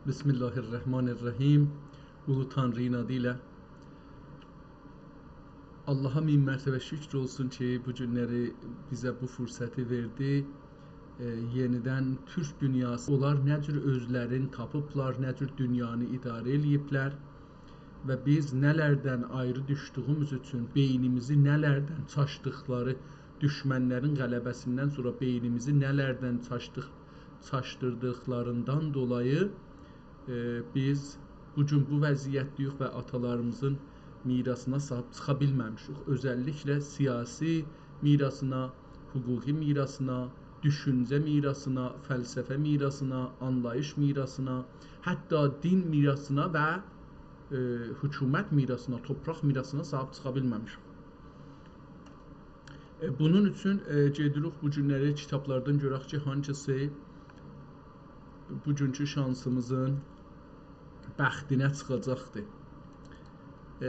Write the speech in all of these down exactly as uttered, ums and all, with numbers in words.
بسم الله الرحمن الرحیم. اولو تانری‌نین آدی ایله. آللاها مین مرتبه شکر اولسون کی، بو گونلری بیزه بو فرصتی وئردی. ائ، یئنیدن تورک دونیاسی، اونلار نه جور اؤزلرینی تاپیبلار، نه جور دونیانی اداره ائله‌ییبلر و بیز نه‌لردن آیری دوشدویوموز اوچون، بئینیمیزی نه‌لردن چاشدیقلاری، دوشمنلرین غلبه‌سیندن سونرا بئینیمیزی نه‌لردن چاشدیق-، چاشدیردیقلاریندان دولایی، ائ، بیز بو گون بو وضعیتده‌ییک و آتالاریمیزین میراثینا صاحیب چیخا بیلمه‌میشیک. اؤزللیکله سیاسی میراثینا، حقوقی میراثینا، دوشونجه میراثینا، فلسفه میراثینا، آنلاییش میراثینا، حتی دین میراثینا و، ائ، حکومت میراثینا، تورپاق میراثینا صاحیب چیخا بیلمه‌میشیک. ائ، بونون اوچون، ائ، گئدیریک بو گونلری کیتابلاردان گؤرک کی، هانسیسی بوگونکو شانسیمیزین بختینه چیخاجاقدیر. ائ،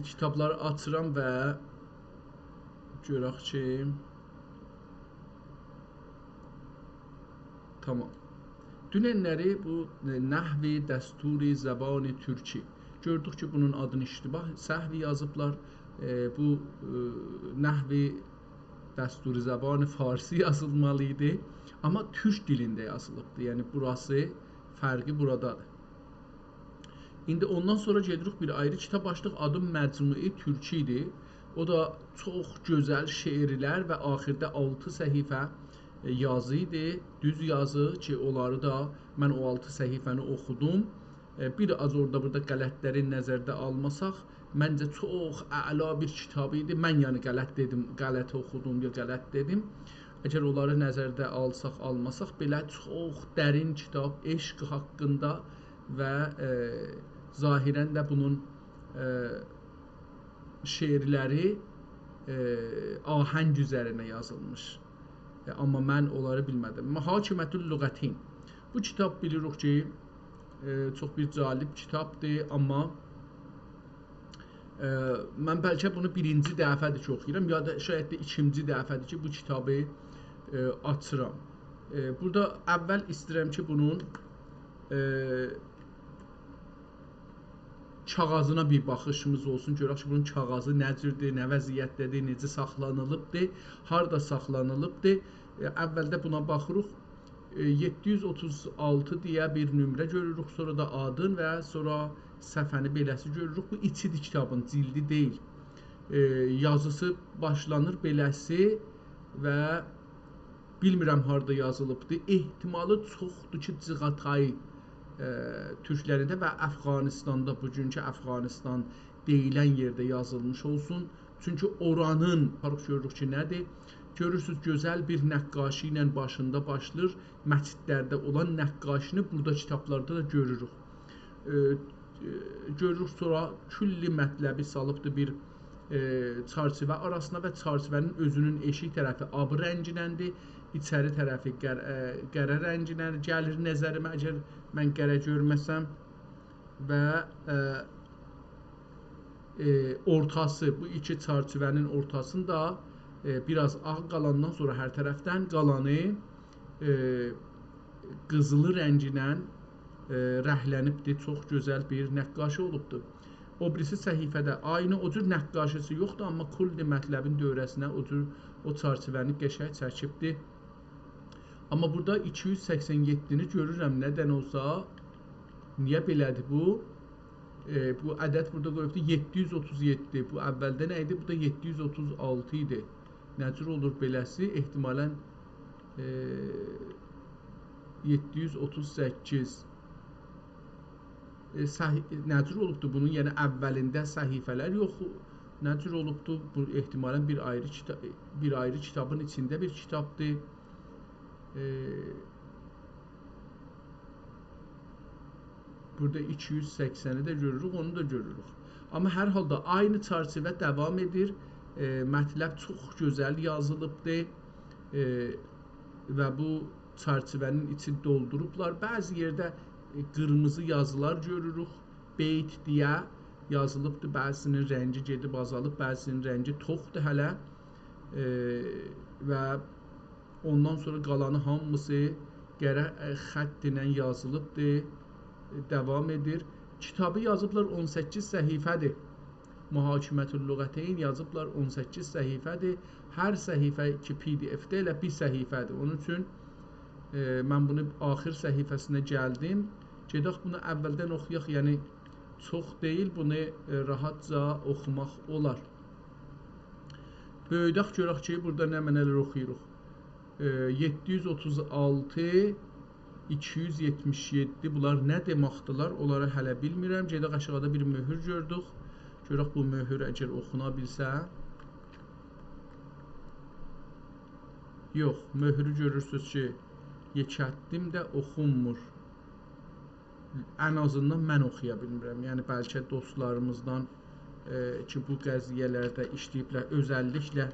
کیتابلاری آچیرام و گؤرک کی، تامام. دوننلری بو، ائ، نحو دستور زبان ترکی. گؤردوک کی، بونون آدینی اشتباه، سهو یازیبلار. ائ، بو، ائ، نحو دستور زبان فارسی یازیلمالی ایدی. آمما تورک دیلینده یازیلیبدی. یعنی، بوراسی، فرقی بورادادیر. ایندی اوندان سونرا گئدیریک بیر آیری کیتاب آچدیق. آدی مجموعه ترکی ایدی. او دا چوخ گؤزل شعرلر و آخیردا آلتی صفحه، ائ، یازی ایدی. دوز یازی کی، اونلاری دا من او آلتی صفحه‌نی اوخودوم. ائ، بیر آز اورادا بورادا غلطلری نظرده آلماساق، منجه چوخ اعلا بیر کیتاب ایدی. من، یعنی، غلط دئدیم، غلط اوخودوم یا غلط دئدیم. اگر اونلاری نظرده آلساق، آلماساق، بئله چوخ درین کیتاب، عشق حاقیندا و، ائ، ظاهراً ده بونون، ائ، شعرلری، ائ، آهنگ اوزرینه یازیلمیش. ائ، آمما من اونلاری بیلمه‌دیم. محاکمة اللغتین. بو کیتاب بیلیریک کی، ائ، چوخ بیر جالب کیتابدیر، آمما، ائ، من بلکه بونو بیرینجی دفعه‌دیر کی، اوخویورام، یا دا شاید ده ایکینجی دفعه‌دیر کی، بو کیتابی، ائ، آچیرام. ائ، بورادا اول ایسته‌ییرم کی، بونون، ائ، کاغاذینا بیر باخیشیمیز اولسون، گؤرک کی، بونون کاغاذی نه جوردور، نه وضعیتده‌دیر، نئجه ساخلانیلیبدیر، هاردا ساخلانیلیبدیر. ائ، اولده بونا باخیریق. ائ، یئددی یوز اوتوز آلتی دئیه بیر نمره گؤروروک، سونرا دا آدین و سونرا صفحه‌نی بئله‌سی گؤروروک. بو ایچیدیر کیتابین، جلدی دئییل. ائ، یازیسی باشلانیر بئله‌سی و بیلمیرم هاردا یازیلیبدی. احتمالی چوخدور کی، چیغاتای، ائ، تورکلرینده و افغانیستاندا، بوگونکو افغانیستان دئییلن یئرده یازیلمیش اولسون. چونکی اورانین، باخ گؤروروک کی، نه‌دیر؟ گؤرورسونوز، گؤزل بیر نقاشی ایله باشیندا باشلاییر. مسجدلرده اولان نقاشینی بورادا کیتابلاردا دا گؤروروک. ائ، ائ، گؤروروک، سونرا کلی مطلبی سالیبدی بیر، ائ، چرچیوه آراسینا و چرچیوه‌نین اؤزونون ائشیک طرفی آبی رنگیندندیر، ایچری طرفی قر-، ائ، قره رنگیندن گلیر نظریمه، اگر من قره گؤرمه‌سم. و، ائ، ائ، اورتاسی، بو ایکی چرچیوه‌نین اورتاسیندا، ائ، بیر آز آغ قالاندان سونرا هر طرفدن قالانی، ائ، قیزیلی رنگینن، ائ، رنگلنیبدیر. چوخ گؤزل بیر نقاشی اولوبدور. او بیریسی صفحه‌ده عینی او جور نقاشیسی یوخدور، آمما کل مطلبین دؤوره‌سینه او جور او چرچیوه‌نی قشنگ چکیبدیر. آمما بورادا ایکی یوز سکسن یئددینی گؤرورم، نه‌دن اولسا. نییه بئله‌دیر بو؟ ائ، بو عدد بورادا قویوبدور یئددی یوز اوتوز یئددی. بو اولده نه ایدی؟ بورادا یئددی یوز اوتوز آلتی ایدی. نه جور اولور بئله‌سی؟ احتمالاً، ائ، یئددی یوز اوتوز سککیز. ائ، صح-، نه جور اولوبدور بونون؟ یعنی، اولینده صفحه‌لر یوخ. نه جور اولوبدور؟ بو، احتمالاً بیر آیری کیتا-، بیر آیری کیتابین ایچینده بیر کیتابدیر. ائ، بورادا ایکی یوز سکسنی ده گؤروروک، اونو دا گؤروروک. آمما هر حالدا عینی چرچیوه داوام ائدیر. ائ، مطلب چوخ گؤزل یازیلیبدیر. ائ، و بو چرچیوه‌نین ایچی دولدوروبلار. بعضی یئرده، ائ، قیرمیزی یازیلار گؤروروک. بیت دئیه یازیلیبدیر. بعضی‌نین رنگی گئدیب آزالیب، بعضی‌نین رنگی توخدور هله. ائ، و اوندان سونرا قالانی هامیسی قره، ائ، خط ایله یازیلیبدیر، ائ، داوام ائدیر. کیتابی یازیبلار، اون سککیز صفحه‌دیر. محاکمة اللغتین یازیبلار، اون سککیز صفحه‌دیر. هر صفحه کی، پی دی اف‌دیر، ائله بیر صفحه‌دیر. اونون اوچون، ائ، من بونو آخر صفحه‌سینه گلدیم. گئدک بونو اولدن اوخویاق، یعنی چوخ دئییل، بونو، ائ، راحتجا اوخوماق اولار. بؤیودک گؤرک کی، بورادا نمنه‌لر اوخویوروق. ائ، یئددی یوز اوتوز آلتی، ایکی یوز یئتمیش یئددی، بونلار نه دئمکدیلر، اونلاری هله بیلمیرم. گئدک آشاغیدا بیر مؤهور گؤردوک. گؤرک بو مؤهور اگر اوخونا بیلسه. یوخ، مؤهورو گؤرورسونوز کی، یئکلتدیم ده اوخونمور. ان آزیندان من اوخویا بیلمیرم. یعنی، بلکه دوستلاریمیزدان، ائ، کی، بو قضیه‌لرده ایشله‌ییبلر، اؤزللیکله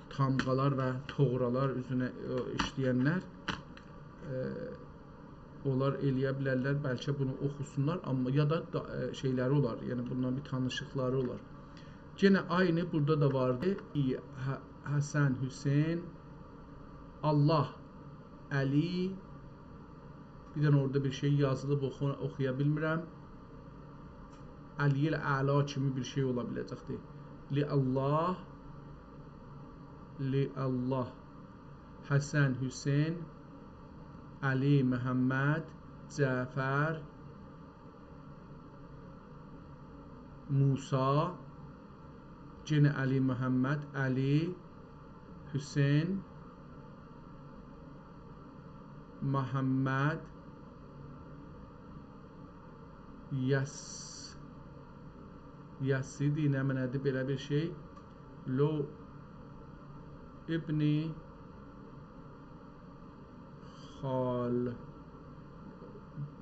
تامغالار و طغرالار اوزونه، ائ، ایشله‌ینلر، ائ، اونلار ائله‌یه بیلرلر، بلکه بونو اوخوسونلار، آمما یا دا، دا، ائ، شئیلری اولار، یعنی بونونلا بیر تانیشلیقلاری اولار. یئنه عینی بورادا دا واردی. ای، ح-، حسن، حسین، الله، علی، بیر دنه اورادا بیر شئی یازیلیب، اوخو-، اوخویا بیلمیرم. علی الاعلی کیمی بیر شئی اولا بیله‌جکدیر. لله، لله. حسن، حسین، علی، محمد، جعفر، موسی، یئنه علی، محمد، علی، حسین، محمد، یس-، یسیدی، نمنه‌دیر، بئله بیر شئی. لو ابن خال.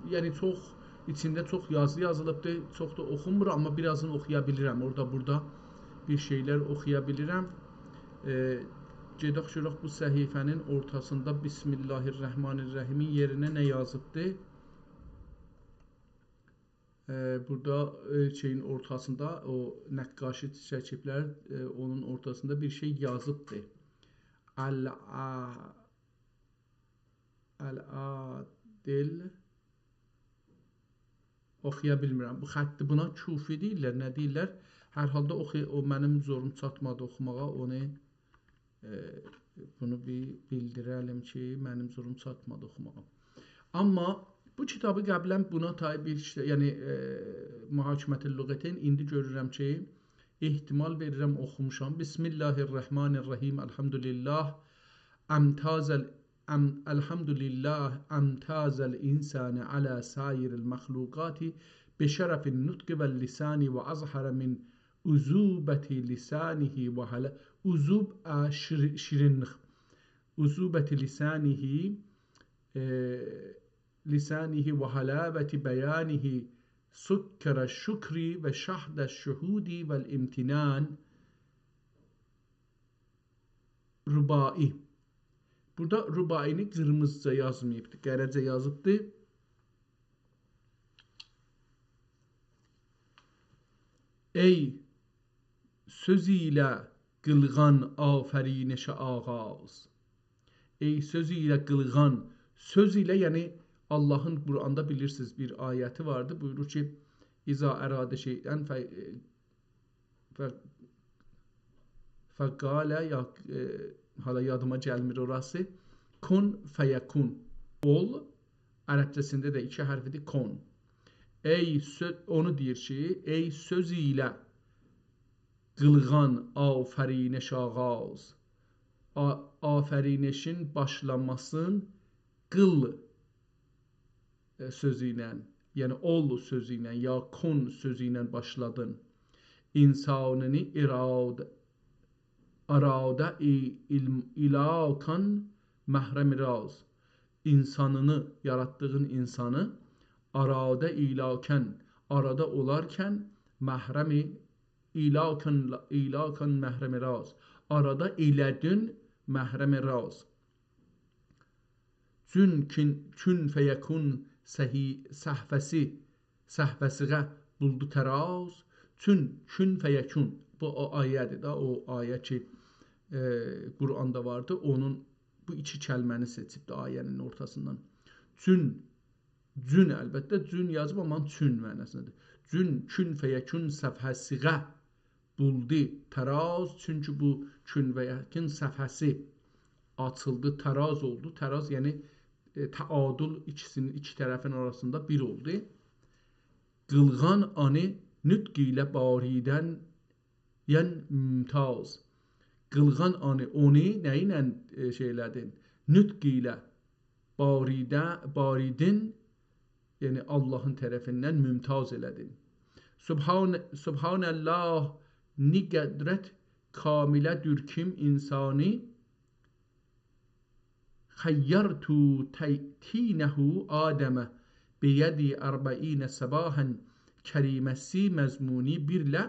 یعنی چوخ، ایچینده چوخ یازی یازیلیبدیر، چوخ دا اوخونمور، آمما بیر آزینی اوخویا بیلیرم. اورادا، بورادا بیر شئیلر اوخویا بیلیرم. ائ، گئدک گؤرک بو صفحه‌نین اورتاسیندا بسم الله الرحمن الرحیمین یئرینه نه یازیبدی. ائ، بورادا، ائ، شئیین اورتاسیندا او نقاشی چکیبلر، ائ، اونون اورتاسیندا بیر شئی یازیبدی. ال-، ا-، العادل. اوخویا بیلمیرم. بو خطی بونا کوفی دئییرلر، نه دئییرلر؟ هر حالدا اوخو-، او منیم زوروم چاتمادی اوخوماغا، اونو، ائ، بونو بیر بیلدیره‌لیم کی، منیم زوروم چاتمادی اوخوماغا. آمما بو کیتابی قبلا بونا تای بیر ایشته، یعنی، ائ، محاکمة اللغتین، ایندی گؤرورم کی، احتمال وئریرم اوخوموشام. بسم الله الرحمن الرحیم، الحمد لله، امتاز ال-، ام-، الحمد لله، امتاز الانسان علی سایر المخلوقات بشرف النطق واللسان واظهر من عذوبة لسانه وحلا-، عذوب، ا، شیر-، شیرینلیک. عذوبة لسانه، ائ، لسانه وحلاوة بیانه سکر الشکر وشهد الشهود والامتنان. رباعی. بورادا رباعینی قیرمیزیجا یازماییبدی، قره‌جه یازیبدی. ای سؤز ایله قیلغان آفرینشه آغاز. ای سؤز ایله قیلغان، سؤز ایله، یعنی اللهین قرآندا بیلیرسینیز بیر آیتی واردی. بویورور کی، اذا اراد شیئا ف-، ف-، فقال، یا، ائ، حالا یادیما گلمیر اوراسی. کن فیکون. اول، عربجه‌سینده ده ایکی حرفیدیر، کن. ای سؤ-، اونو دئییر کی، ای سؤز ایله قیلغان آفرینش آغاز. آ-، آفرینشین باشلاماسین قیل، ائ، سؤزو ایله، یعنی اول سؤزو ایله، یا کن سؤزو ایله باشلادین. انسانینی اراد-، اراده ای-، ایل-، ایلاکان محرم راز. انسانینی، یاراتدیغین انسانی، اراده ایلاکن، آرادا اولارکن، محرمی ایلاکن، ایلاکن محرم راز. آرادا ائله‌دین محرم راز. چون کن، کن فیکون صحی-، صحوه‌سی، صحوه‌سیغه بولدو تراز. چون کن فیکون. بو او آیه‌دیر ده، او آیه کی، ائ، قرآندا واردی. اونون بو ایکی کلمه‌نی سئچیبدی آیه‌نین اورتاسیندان. چون، جون، البته، جون یازیب، آمما چون معناسیندادیر. جون کون فیکون صفحه‌سیغه بولدو تراز، چونکی بو کون و یکون صفحه‌سی آچیلدی، تراز اولدو. تراز، یعنی، ائ، تعادل ایکیسینین، ایکی طرفین آراسیندا بیر اولدو. قیلغان آنی نطق ایله باریدن ین ممتاز. قیلغان آنی، اونو نه ایله، ائ، شئی ائله‌دین؟ نطق ایله باریده، باریدین، یعنی آللاهین طرفیندن ممتاز ائله‌دین. سبحان، سبحان الله، نی قدرت کامله دور کیم انسانی، خیرت تی-، تینه آدم بیدی اربعین صباحا، کریمه‌سی مضمونی بیرله،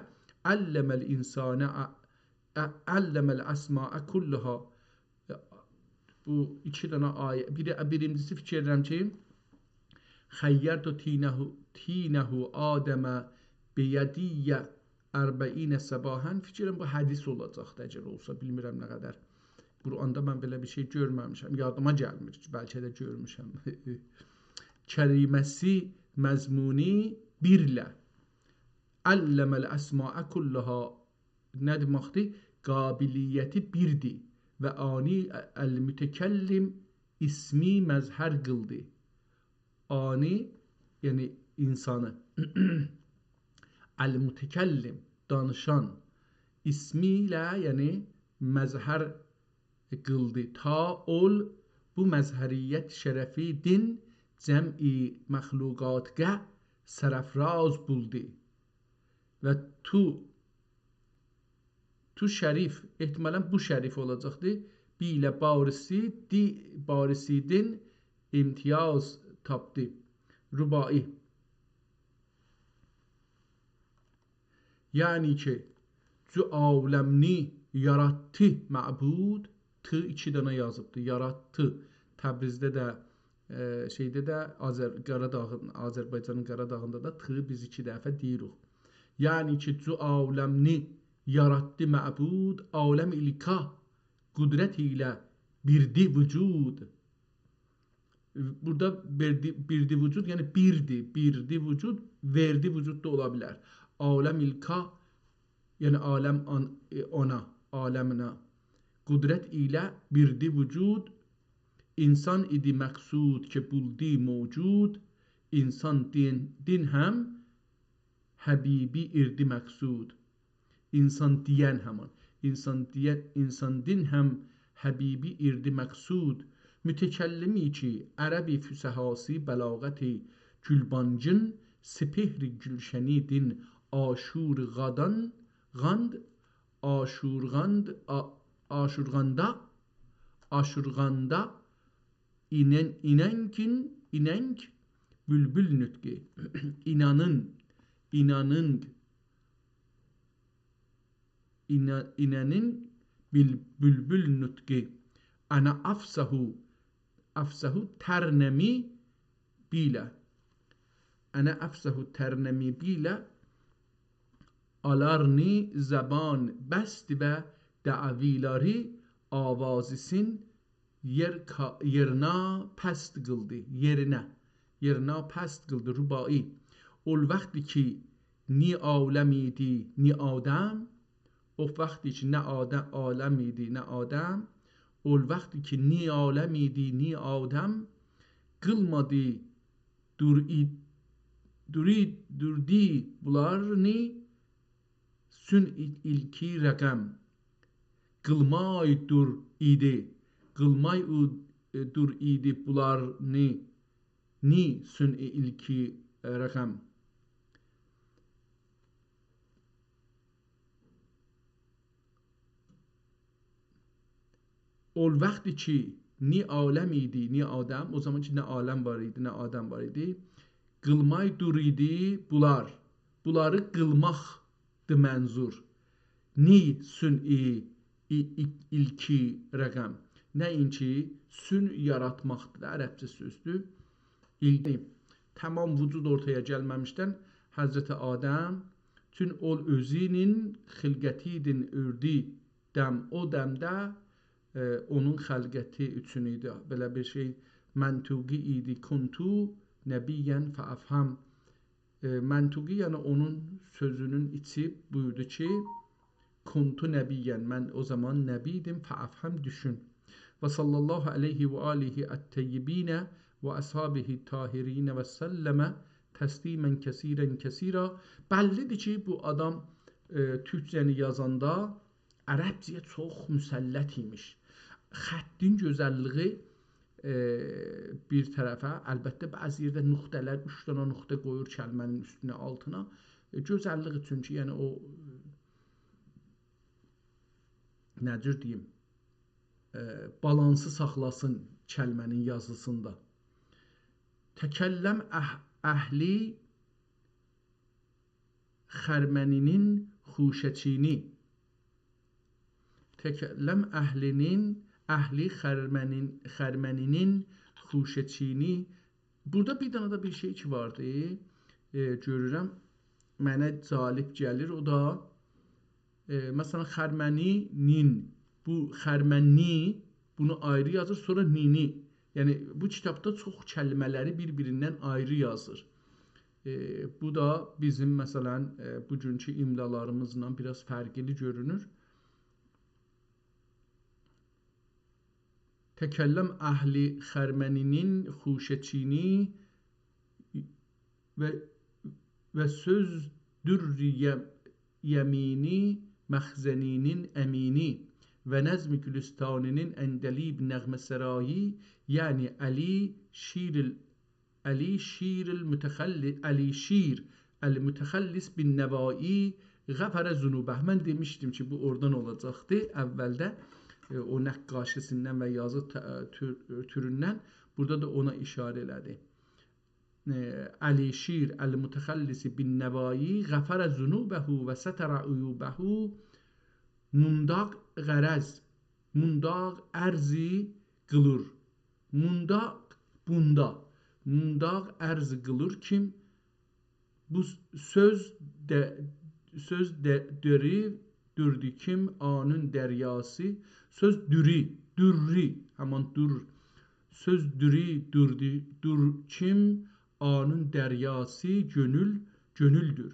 علم الانسان ا-، ا-، علم الاسماء کلها. بو ایکی دنه آیه، بیری، بیرینجیسی فیکیر ائدیرم کی، خیرت تینه، تینه آدم بیدی اربعین صباحا، فیکر ائدیرم بو حدیث اولاجاقدی اگر اولسا، بیلمیرم نه قدر. قرآندا من بئله بیر شئی گؤرمه‌میشم، یادیما گلمیر کی، بلکه ده گؤرموشم. کریمه‌سی مضمونی بیرله، علم الاسماء کلها، نه دئمکدیر؟ قابلیتی بیردیر و آنی المتکلم اسمی مظهر قیلدی. آنی، یعنی انسانی، المتکلم، دانیشان، اسمی ایله، یعنی مظهر قیلدی. تا اول بو مظهریت شرفی دین جمع مخلوقاتقه سرافراز بولدو. و تو، تو شریف، احتمالاً بو شریف اولاجاقدی. بیله باریسی، دی، باریسی دین امتیاز تاپدی. رباعی. یعنی کی، جو عالمنی یاراتدی معبود، ت ایکی دنه یازیبدی، یاراتدی. تبریزده ده، ائ، شئیده ده، آذر-، قاراداغین، آذربایجانین قاراداغیندا دا ت بیز ایکی دفعه دئییریک. یعنی کی، جو عالمنی یاراتدی معبود، عالم ایلکا قدرت ایله بیردی وجود. بورادا وئردی، بیردی وجود، یعنی بیردی، بیردی وجود، وئردی وجود دا اولا بیلر. عالم ایلکا، یعنی عالم آن-، ائ، اونا، عالمینه قدرت ایله بیردی وجود، انسان ایدی مقصود کی بولدو موجود، انسان دین، دین هم حبیبی ایردی مقصود. انسان دین همان. انسان دین، انسان دین هم حبیبی ایردی مقصود. متکلمی کی، عربی فصحاسی بلاغتی گلبانگین، سپهر گلشنی دین آشورغادان، غاند، آشورغاند، آ-، آشورغاندا، آشورغاندا اینن-، ایننگین، ایننگ، بولبول نطقی. اینانین، اینانین، اینا-، ایننین بیل-، بولبول نطقی. انا افصح، افصح ترنمی بیله. انا افصح ترنمی بیله، آلارنی زبان بستی و دعویلاری آوازیسین یئر کا-، یئرنا پست قیلدی، یئرینه، یئرنا پست قیلدی، رباعی. اول وقتی کی نی عالم ایدی، نی آدم، او وقتی کی نه آدم، عالم ایدی، نه آدم، اول وقتی کی نی عالم ایدی، نی آدم، قیلمادی دور ای-، دوری-، دوردی بولارنی سون ای-، ایلکی رقم. قیلمای دور ایدی، قیلمای او-، ائ، دور ایدی بولارنی، نی سون ای-، ایلکی، ائ، رقم. اول وقتی کی نی عالم ایدی، نی آدم، او زامان کی نه عالم وار ایدی، نه آدم وار ایدی، قیلمای دور ایدی بولار. بولاری قیلماقدیر منظور. نی سون ای-، ای-، ای-، ایلکی رقم. نه اینکی سون یاراتماقدیر دا، عربجه سؤزدور. ایلکی. تمام وجود اورتایا گلمه‌میشدن حضرت آدم، چون اول اؤزونون خلقتی ایدین، اؤردو دم، او دمده، ائ، اونون خلقتی اوچون ایدی. بئله بیر شئی، منطوقی ایدی: «کنت نبیا فافهم». ائ، منطوقی، یعنی اونون سؤزونون ایچی بویدو کی، «کنت نبیا»، من او زامان نبی ایدیم، «فافهم»، دوشون. «و صلی الله علیه و آله الطیبین و اصحابه الطاهرین و سلم تسلیما کثیرا کثیرا». بللی‌دیر کی، بو آدام، ائ، تورکجه‌نی یازاندا عربجه‌یه چوخ مسلط ایمیش. خطین گؤزللیگی، ائ، بیر طرفه، البته، بعضی یئرده نقطه‌لر، اوچ دنه نقطه قویور کلمه‌نین اوستونه، آلتینا. ائ، گؤزللیگی، چونکی، یعنی، او، نه جور دئییم، ائ، بالانسی ساخلاسین کلمه‌نین یازیسیندا. «تکلم اح-، اهلی خرمنی‌نین خوشه چینی». «تکلم اهلی‌نین، اهلی خرمنین، خرمنی‌نین خوشه چینی». بورادا بیر دنه ده بیر شئی کی واردی، ائ، گؤرورم، منه جالب گلیر. او دا، ائ، مثلا، خرمنی‌نین، بو خرمنی، بونو آیری یازیر، سونرا نی‌نی. یعنی، بو کیتابدا چوخ کلمه‌لری بیر-بیریندن آیری یازیر. ائ، بو دا بیزیم، مثلا، ائ، بوگونکو املالاریمیزلا بیر آز فرقلی گؤرونور. «تکلم اهلی خرمنی‌نین خوشه چینی و، و سؤز در یم-، یمینی مخزنی‌نین امینی و نظم گلستانی‌نین عندلیب نغمه‌سرایی، یعنی علی شیر ال-، علی شیر المتخل-، علی شیر المتخلص بالنوایی غفر ذنوبه». من دئمیشدیم کی، بو اورادان اولاجاقدی اولده، ائ، او نقاشی‌سیندن و یازی ت-، تور-، توروندن. بورادا دا اونا ایشاره ائله‌دی. ائ، «علی شیر المتخلص بالنوایی غفر ذنوبه و ستر عیوبه». مونداق غرض، مونداق عرضی قیلیر. مونداق، بوندا. مونداق عرض قیلیر کیم، بو سؤز ده، سؤز ده، دؤری، دوردو کیم، آنین دریاسی. سؤز دوری، دوری، همان دور. سؤز دوری، دوردو، دور کیم، آنین دریاسی گؤنول، گؤنولدور.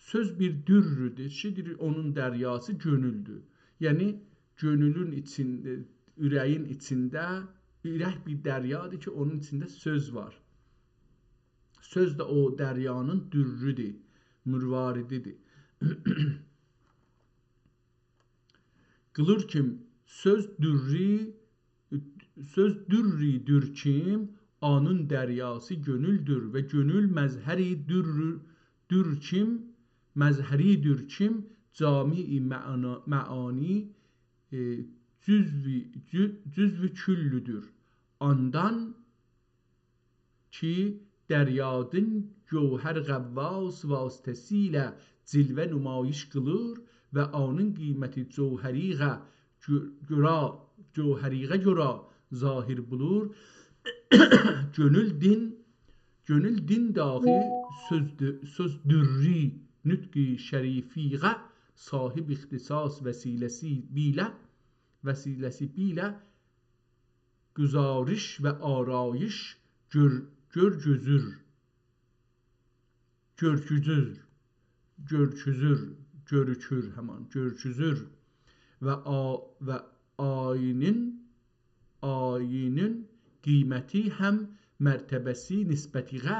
سؤز بیر دورّودور کی، دئییر، اونون دریاسی گؤنولدور. یعنی، گؤنولون ایچینده، اوره‌یین ایچینده، اورک بیر دریادیر کی، اونون ایچینده سؤز وار. سؤز ده او دریانین دورّودور، مرواریدیدیر. قیلیر کیم، سؤز دوری، سؤز دوری‌دیر کیم، آنین دریاسی گؤنولدور و گؤنول مظهری دور، دور کیم، مظهری‌دیر کیم، جامع معنا، معانی، ائ، جزوی، جو، جزوی کلّودور. آندان کی، دریادین گوهر غواص واسطه‌سیله جلوه نمایش قیلیر و آنین قیمتی جوهریغه گؤ، گؤره، جوهریغه گؤره ظاهر بولور. گؤنول دین، گؤنول دین داخی سؤز دو، سؤز دوری، نطق شریفیغه صاحب اختصاص وسیله‌سی بیله، وسیله‌سی بیله گزارش و آرایش گؤر، گؤرگوزور. گؤرکوزور، گؤرکوزور، گؤرکور، همان، گؤرکوزور. و آ، و آیینین، آیینین قیمتی هم مرتبه‌سی نسبتیغه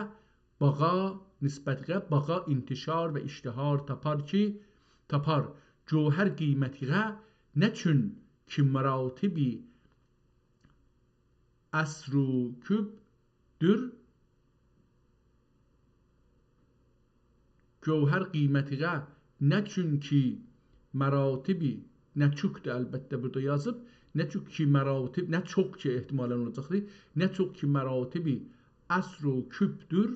باغا، نسبتیغه باغا انتشار و اشتهار تاپار کی، تاپار. گوهر قیمتیغه نه چون کی مراتبی اصر و کب‌دور، گوهر قیمتیغه نه چون کی مراتبی، نه چوک دا البته بورادا یازیب، نه چون کی مراتب، نه چوخ کی احتمالا اولاجاقدیر، نه چوخ کی مراتبی اصر و کب‌دور،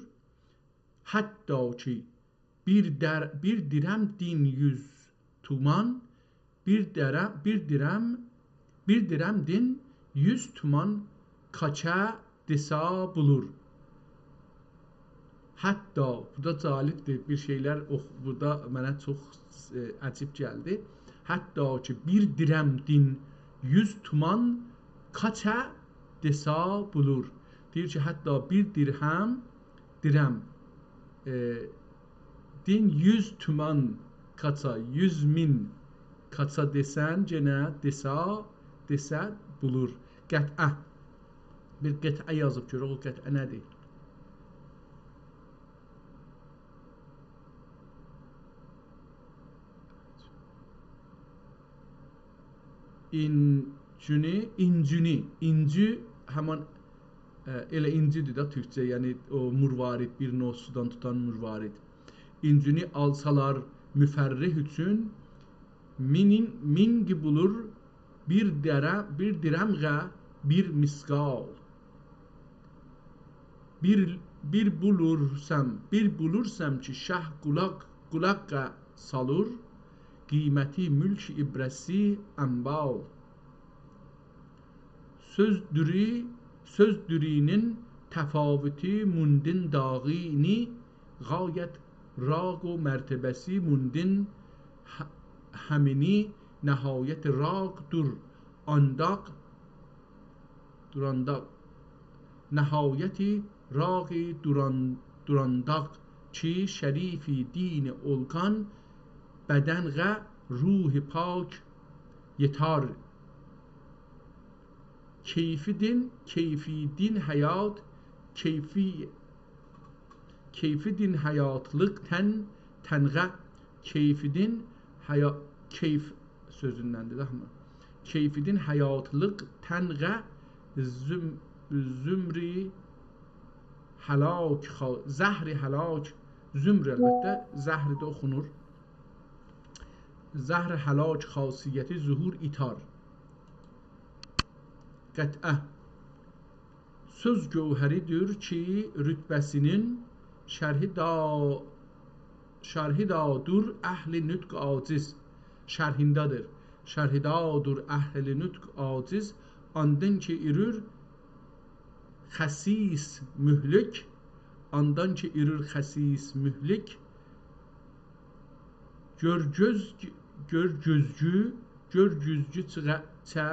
حتی کی بیر در، بیر درم دین یوز تومان، بیر درم، بیر درم، بیر درم دین یوز تومان کاچه دسا بولور. حتی، بورادا جالبدیر، بیر شئیلر اوخ، بورادا منه چوخ، ائ، عجیب گلدی. حتی کی بیر درم دین یوز تومان کاچه دسا بولور. دئییر کی، حتی بیر درهم، درم، ائ، دین یوز تومان قاچا، یوز مین قاچا دئسن، گئنه دئسه، دئسه بولور. قطعه. بیر قطعه یازیب، گؤرک او قطعه نه‌دیر؟ اینجونی، اینجونی، اینجی همان، ائ، ائله اینجی‌دیر ده تورکجه، یعنی او مروارید، بیر نوع سودان توتان مروارید. اینجونی آلسالار مفرح اوچون، مینین، مینگی بولور بیر درم، بیر درمغه بیر مثقال. بیر، بیر بولورسام، بیر بولورسام کی، شاه قولاق، قولاققا سالور، قیمتی ملک عبرتی اموال. سؤز دوری، سؤز دورینین تفاوتی موندین داغینی، غایت راق و مرتبه‌سی موندین ه-، همینی، نهایت راق دور، آنداق، دورانداق، نهایتی راقی دوران-، دورانداق کی، شریفی دین اولگان بدنغه روح پاک یئتار. کیفی دین، کیفی دین حیات، کیفی، کیفی دین حیاتلیق تن، تنغه، کیفی دین حیا-، کیف سؤزوندندیر ده، آمما. کیفی دین حیاتلیق تنغه، زم-، زمری هلاک خا-، زهر هلاک، زمر البته زهر ده اوخونور. زهر هلاک خاصیتی ظهور ایتار. قطعه. سؤز گوهری‌دیر کی، رتبه‌سینین شرحی دا، شرحی دا دور اهل نطق عاجز. شرحینده‌دیر. شرحی دا دور اهل نطق عاجز. آندان کی ایرور خسیس مهلک، آندان کی ایرور خسیس مهلک، گؤر گؤز، گؤر گؤزگو، گؤر گؤزگو چیغا-، چه،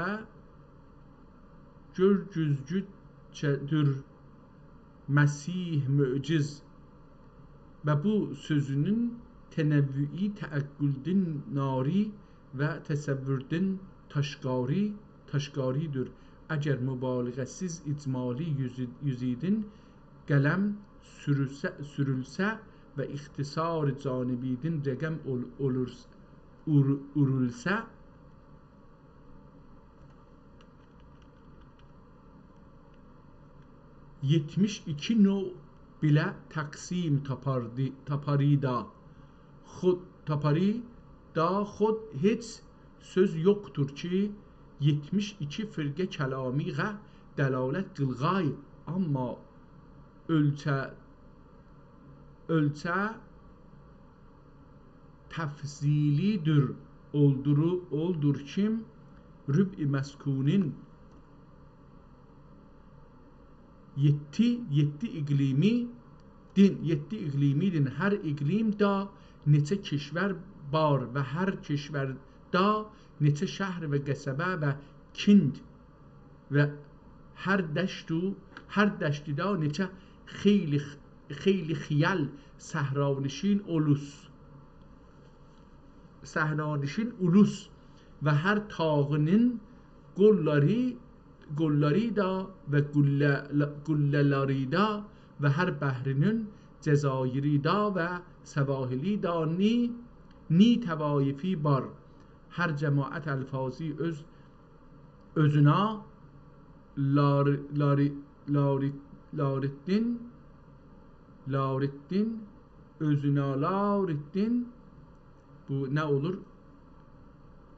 گؤر گؤزگو چه دور مسیح معجز. و بو سؤزونون تنوعی تعقلدن ناری و تصوردن تاشقاری، تاشقاری‌دیر. اگر مبالغه‌سیز اجمالی یوزو-، یوزیدین قلم سورولسه، سورولسه و اختصار جانبیدین رقم اول-، اولورس-، اور-، اورولسه، یئتمیش ایکی نوع بیله تقسیم تاپاردی، تاپاریدا. خود، تاپاریدا خود هئچ سؤز یوخدور کی، یئتمیش ایکی فرقه کلامیغه دلالت قیلغای، آمما اؤلچه، اؤلچه تفضیلی‌دیر، اولدورو-، اولدور کیم ربع مسکونین یئددی، یئددی اقلیمی دین، یئددی اقلیمی دین. هر اقلیمدا نئچه کشور وار و هر کشورده نئچه شهر و قصبه و کند و هر دشت و، هر دشتده نئچه خیلی خ-، خیلی خیال صحرانشین اولوس، صحرانشین اولوس و هر تاغینین قوللاری، قوللاریدا و قله-، قله‌لاریدا و هر بحرینین جزایریدا و سواحلیدا نی، نی طوایفی وار. هر جماعت الفاظی اؤز اؤزونا لار-، لاری-، لاری-، لاریتدین، لاریتدین، اؤزونا لاریتدین، بو نه اولور؟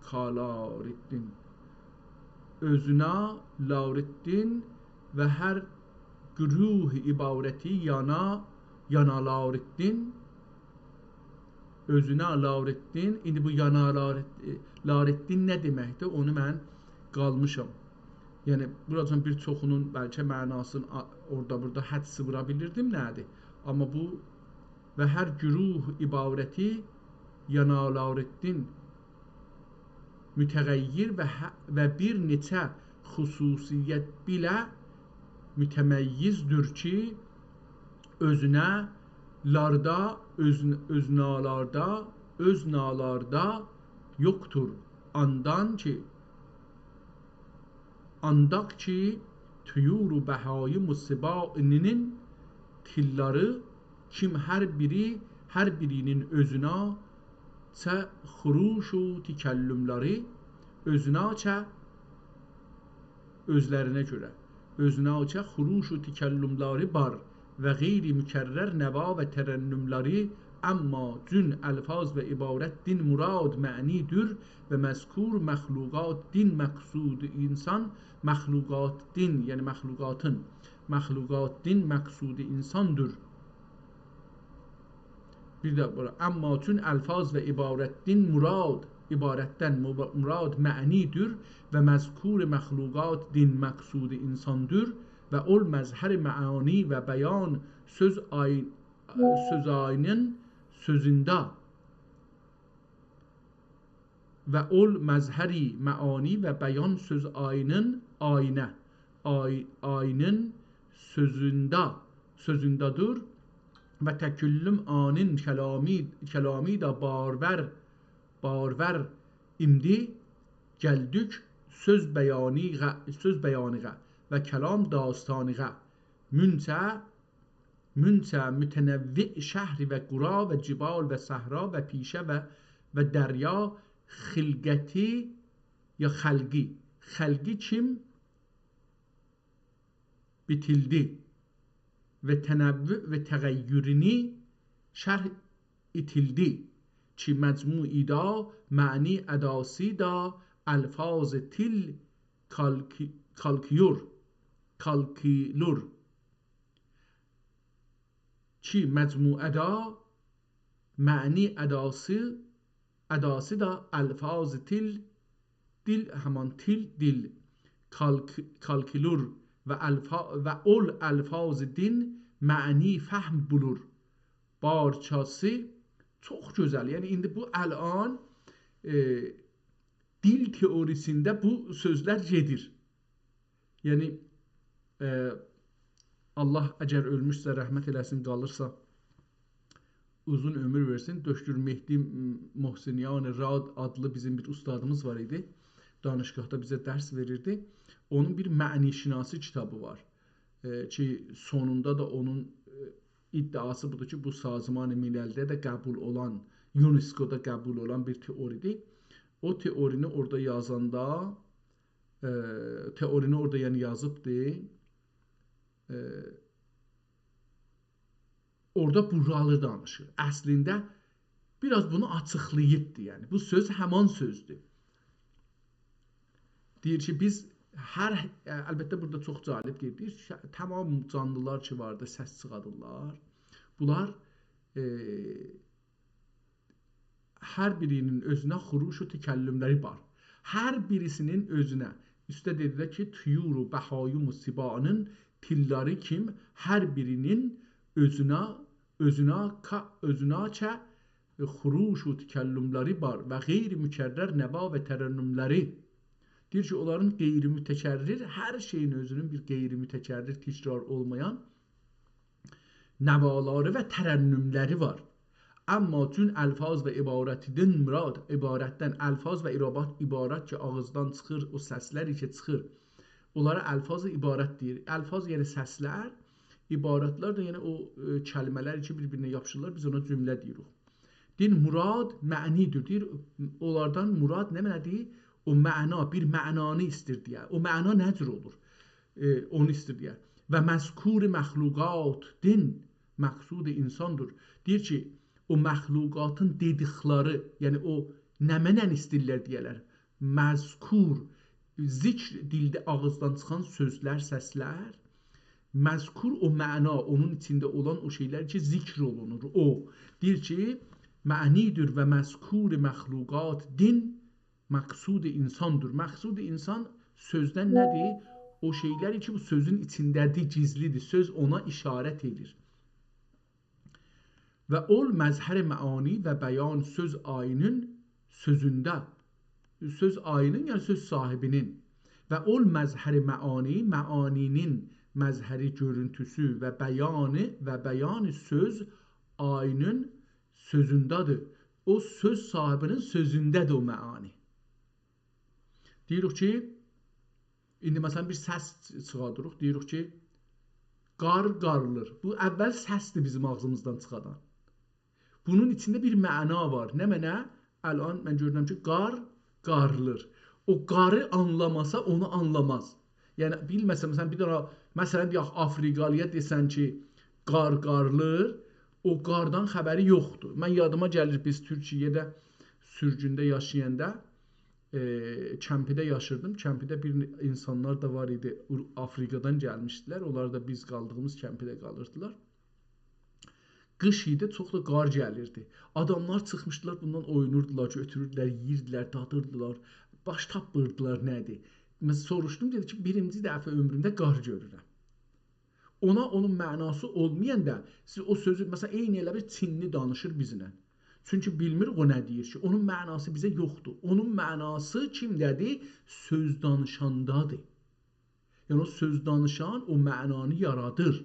کالاریتدین. اؤزونا لاریتدین و هر گروه عبارتی یانا، یانا لاریتدین. اؤزونا لاریتدین. ایندی بو یانا لارت-، لاریتدین نه دئمکدیر؟ اونو من قالمیشام. یعنی، بوراجان بیر چوخونون بلکه معناسینی آ-، اورادا بورادا حدس وورا بیلیردیم، نه‌دیر؟ آمما بو و هر گروه عبارتی یانا لاریتدین متغیر و ه-، و بیر نئچه خصوصیت بیله متميزدور کی، اؤزونه لاردا، اؤز، اؤزنالاردا، اؤزنالاردا يوخدور. آندان کی، آنداق کی، طیور و بهایم و سباعنین تیللاری کیم هر بیری، هر بیری‌نین اؤزوناچه خروش و تکلملری، اؤزوناچه، اؤزلرینه گؤره، اؤزوناچه خروش و تکلملری بار و غیر مکرر نوا و ترنملری، اما جون الفاظ و عبارت دین مراد معنی‌دور و مذکور مخلوقات دین مقصود انسان، مخلوقات دین، یعنی مخلوقاتین، مخلوقات دین مقصود انساندیر. بیر ده بورا. اما چون الفاظ و عبارت دین مراد، عبارتدن مب-، مراد معنی‌دور و مذکور مخلوقات دین مقصود انساندیر و اول مظهر معانی و بیان سؤز آی-، سؤز آیینین سؤزونده و اول مظهری معانی و بیان سؤز آیینین آیینه، آی-، آیینین سؤزونده، سؤزونده‌دیر و تکلم آنین کلامی، کلامی ده بارور، بارور ایمدی گلدیک سؤز بیانیغه، سؤز بیانیغه و کلام داستانیغه. مونچه مونچه متنوع شهر و قرا و جبال و صحرا و پیشه و، و دریا خلقتی یا خلقی، خلقی کیم بیتیلدی و تنوع و تغیرینی شرح ایتیلدی کی، مجموع ایدا معنی اداسی دا الفاظ تیل کالکی-، کالکیور، کالکیلور. کی مجموعه‌ده معنی اداسی، اداسی دا الفاظ تیل، دیل، همان تیل، دیل، کالک-، کالکیلور و الفا-، و اول الفاظ دین معنی فهم بولور. بارچاسی چوخ گؤزل. یعنی ایندی بو الان، ائ، دیل تئوریسینده بو سؤزلر گئدیر. یعنی، ائ، الله اگر اؤلموشسه، رحمت ائله‌سین، قالیرسا، اوزون عؤمور وئرسین. دکتر مهدی محسنیان راد آدلی بیزیم بیر اوستادیمیز وار ایدی. دانشگاهدا بیزه درس وئریردی. اونون بیر معنی‌شناسی کیتابی وار. ائ، کی، سونوندا دا اونون، ائ، ادعاسی بودور کی، بو سازمان مللده ده قبول اولان، یونسکودا قبول اولان بیر تئوری‌دیر. او تئورینی اورادا یازاندا، ائ، تئورینی اورادا، یعنی، یازیبدی. ائ، اورادا بورالی دانیشیر. اصلینده بیر آز بونو آچیقلاییبدی، یعنی. بو سؤز همان سؤزدور. دئییر کی، بیز هر، ائ، البته، بورادا چوخ جالب دئییر. دئییر کی، تمام جانلیلار کی واردی، سس چیخادیرلار. بونلار، ائ، هر بیری‌نین اؤزونه خروش و تکلملری وار. هر بیریسی‌نین اؤزونه. اوسته دئدی ده کی، طیور و بهایم و سباعنین تیللری کیم هر بیری‌نین اؤزونه، اؤزونه کا-، اؤزوناچه خروش و تکلملری وار و غیر مکرر نوا و ترنملری. دئییر کی، اونلارین غیر متکرر، هر شئیین اؤزونون بیر غیر متکرر، تکرار اولمایان نوالاری و ترنملری وار. اما چون الفاظ و عبارتدن مراد، عبارتدن الفاظ و عبارت، عبارت کی، آغیزدان چیخیر، او سسلر کی چیخیر، اونلارا الفاظ عبارت دئییر. الفاظ، یعنی سسلر، عبارتلر ده، یعنی او، ائ، کلمه‌لر کی، بیر-بیرینه یاپیشیرلار، بیز اونا جمله دئییریک. دئییر، مراد معنی‌دیر. دئییر، اونلاردان مراد نمنه‌دیر؟ او معنا، بیر معنانی ایستیر دئیه. او معنا نه جور اولور؟ ائ، اونو ایستیر دئیه. و مذکور مخلوقات دین مقصود انساندیر. دئییر کی، او مخلوقاتین دئدیکلری، یعنی او نمنه ایستیرلر دئیه‌لر؟ مذکور، ذکر، دیلده، آغیزدان چیخان سؤزلر، سسلر، مذکور، او معنا، اونون ایچینده اولان او شئیلر کی، ذکر اولونور، او. دئییر کی، معنی‌دیر و مذکور مخلوقات دین مقصود انساندیر. مقصود انسان سؤزدن نه‌دیر؟ او شئیلر کی، بو سؤزون ایچینده‌دیر، گیزلی‌دیر. سؤز اونا اشارت ائدیر. و اول مظهر معانی و بیان سؤز آیینین سؤزونده. سؤز آیینین، یعنی سؤز صاحیبینین. و اول مظهر معانی، معانی‌نین مظهری گؤرونتوسو و بیانی و بیانی سؤز آیینین سؤزونده‌دیر. او سؤز صاحیبینین سؤزونده‌دیر او معانی. دئییریک کی، ایندی مثلا بیر سس چیخاردیریق، دئییریک کی، قار قارلیر. بو اول سسدیر بیزیم آغزیمیزدان چیخادان. بونون ایچینده بیر معنا وار. نمنه؟ الان من گؤرورم کی، قار قارلیر. او قاری آنلاماسا، اونو آنلاماز. یعنی، بیلمه‌سه، مثلا، بیر دنه، مثلا، دئیک، آفریقالی‌یا دئسن کی، قار قارلیر، او قاردان خبری یوخدور. من یادیما گلیر، بیز تورکیه‌ده سورگونده یاشایاندا، ائ، کمپیده یاشیردیم. کمپیده بیر اینسانلار دا وار ایدی، اور-، آفریقادان گلمیشدیلر. اونلار دا بیز قالدیغیمیز کمپیده قالیردیلار. قیش ایدی، چوخ دا قار گلیردی. آداملار چیخمیشدیلار، بوندان اوینوردولار، گؤتوروردولر، یئییردیلر، دادیردیلار. باش تاپمیردیلار نه‌دیر. من سوروشدوم، دئدی کی، بیرینجی دفعه عؤمرومده قار گؤرورم. اونا اونون معناسی اولمایاندا سیز او سؤزو، مثلا، عینی ائله بیر چینلی دانیشیر بیزله. چونکی بیلمیر او نه دئییر کی، اونون معناسی بیزه یوخدور. اونون معناسی کیمده‌دیر؟ سؤز دانیشاندادیر. یعنی، او سؤز دانیشان او معنانی یارادیر.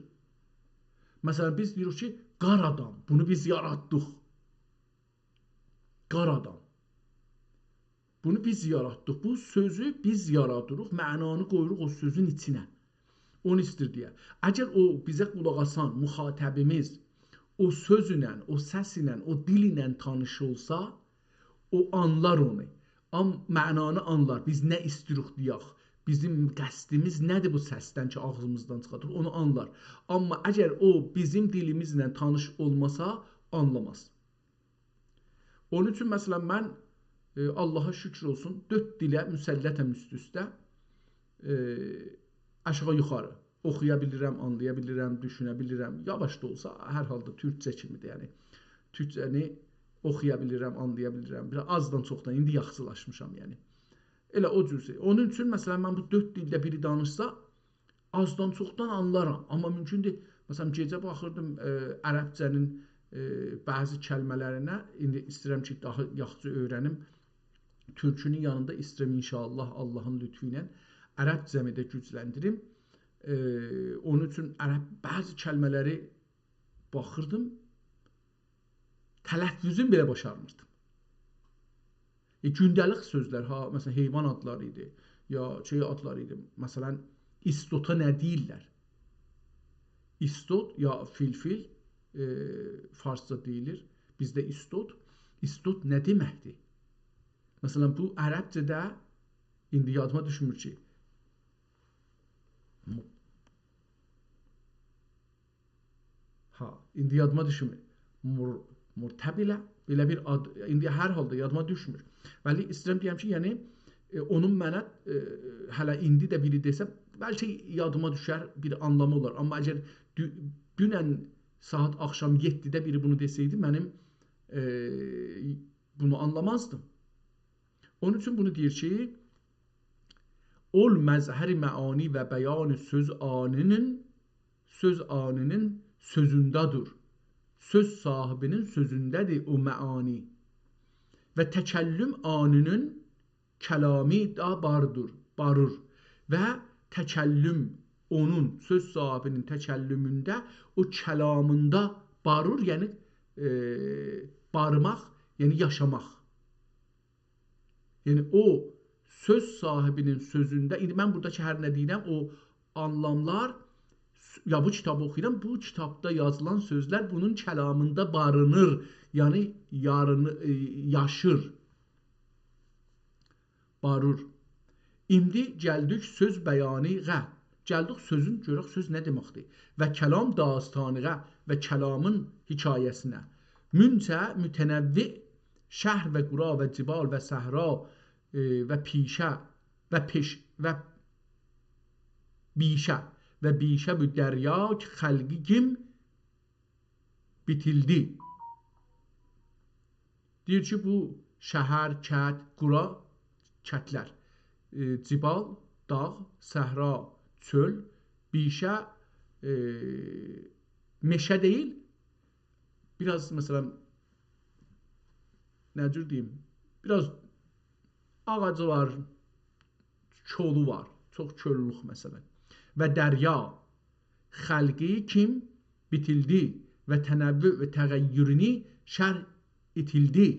مثلا، بیز دئییریک کی، قار آدام، بونو بیز یاراتدیق. قار آدام. بونو بیز یاراتدیق. بو سؤزو بیز یارادیریق، معنانی قویوروق او سؤزون ایچینه. اونو ایستیر دئیه. اگر او بیزه قولاق آسان مخاطبیمیز او سؤزله، او سسله، او دیلله تانیش اولسا، او آنلار اونو. آم-، معنانی آنلار. بیز نه ایستیروق دئیک، بیزیم قصدیمیز نه‌دیر بو سسدن کی، آغزیمیزدان چیخادیر، اونو آنلار. آمما اگر او بیزیم دیلیمیزله تانیش اولماسا، آنلاماز. اونون اوچون، مثلا، من، ائ، آللاها شوکور اولسون، دؤرد دیله مسلطم اوست-اوسته، ائ، آشاغی یوخاری. اوخویا بیلیرم، آنلایا بیلیرم، دوشونه بیلیرم. یاواش دا اولسا، هر حالدا تورکجه کیمیدیر، یعنی. تورکجه‌نی اوخویا بیلیرم، آنلایا بیلیرم. بیر آزدان چوخدان ایندی یاخشیلاشمیشام، یعنی. ائله او جور شئی. اونون اوچون، مثلا، من بو دؤرد دیلده بیری دانیشسا، آزدان چوخدان آنلارام. آمما مومکوندور، مثلا، گئجه باخیردیم، ائ، عربجه‌نین، ائ، بعضی کلمه‌لرینه، ایندی ایسته‌ییرم کی، داها یاخشی اؤیرنیم. تورکونون یانیندا ایسته‌ییرم، ان‌شاءالله، آللاهین لطفو ایله عربجه‌می ده گوجلندیریم. ائ، اونون اوچون عرب بعضی کلمه‌لری باخیردیم، تلفظون بئله باشارمیردیم. ائ، گونده‌لیک سؤزلر، ها، مثلا، حیوان آدلاری ایدی، یا شئی آدلاری ایدی. مثلا، ایستوتا نه دئییرلر؟ ایستوت یا فیلفیل، ائ، فارسجا دئییلیر، بیزده ایستوت. ایستوت نه دئمکدیر؟ مثلا، بو عربجه‌ده، ایندی یادیما دوشمور کی، ها، ایندی یادیما دوشمور. مر-، مرتبله، بئله بیر آد، ایندی هر حالدا یادیما دوشمور. ولی ایسته‌ییرم دئیم کی، یعنی، ائ، اونون منه، ائ، هله ایندی ده بیری دئسه، بلکه یادیما دوشر، بیر آنلامی اولار. آمما اگر دو-، دونن ساعت آخشام یئددیده بیری بونو دئسه‌یدی، منیم، ائ، بونو آنلامازدیم. اونون اوچون بونو دئییر کی، اول مظهر معانی و بیان سؤز آنی‌نین، سؤز آنی‌نین سؤزونده دور. سؤز صاحیبی‌نین سؤزونده‌دیر او معانی. و تکلم آنی‌نین کلامی دا باردور، بارور. و تکلم اونون، سؤز صاحیبی‌نین تکلمونده، او کلامیندا بارور، یعنی، ائ، بارماق، یعنی یاشاماق. یعنی او سؤز صاحیبی‌نین سؤزونده، ایندی من بورادا کی، هر نه دئییرم، او آنلاملار، یا بو کیتابی اوخویورام، بو کیتابدا یازیلان سؤزلر بونون کلامیندا بارینیر، یعنی یارینی، ائ، یاشیر، بارور. ایندی گلدیک سؤز بیانیغا. گلدیک سؤزون، گؤرک سؤز نه دئمکدیر. و کلام داستانیغا و کلامین حکایه‌سینه. مونچه متنوع شهر و قرا و جبال و صحرا، ائ، و پیشه و پیش و بیشه و بیشه بو دریا کی خلقی گیم بیتیلدی. دئییر کی، بو شهر، کت، قرا، کتلر، ائ، جبال، داغ، صحرا، چؤل، بیشه، ائ، مئشه دئییل، بیر آز، مثلا، نه جور دئییم، بیر آز آغاجی وار، کولو وار، چوخ کوللوق، مثلا. و دریا، خلقی کیم بیتیلدی و تنوع و تغیرینی شرح ایتیلدی.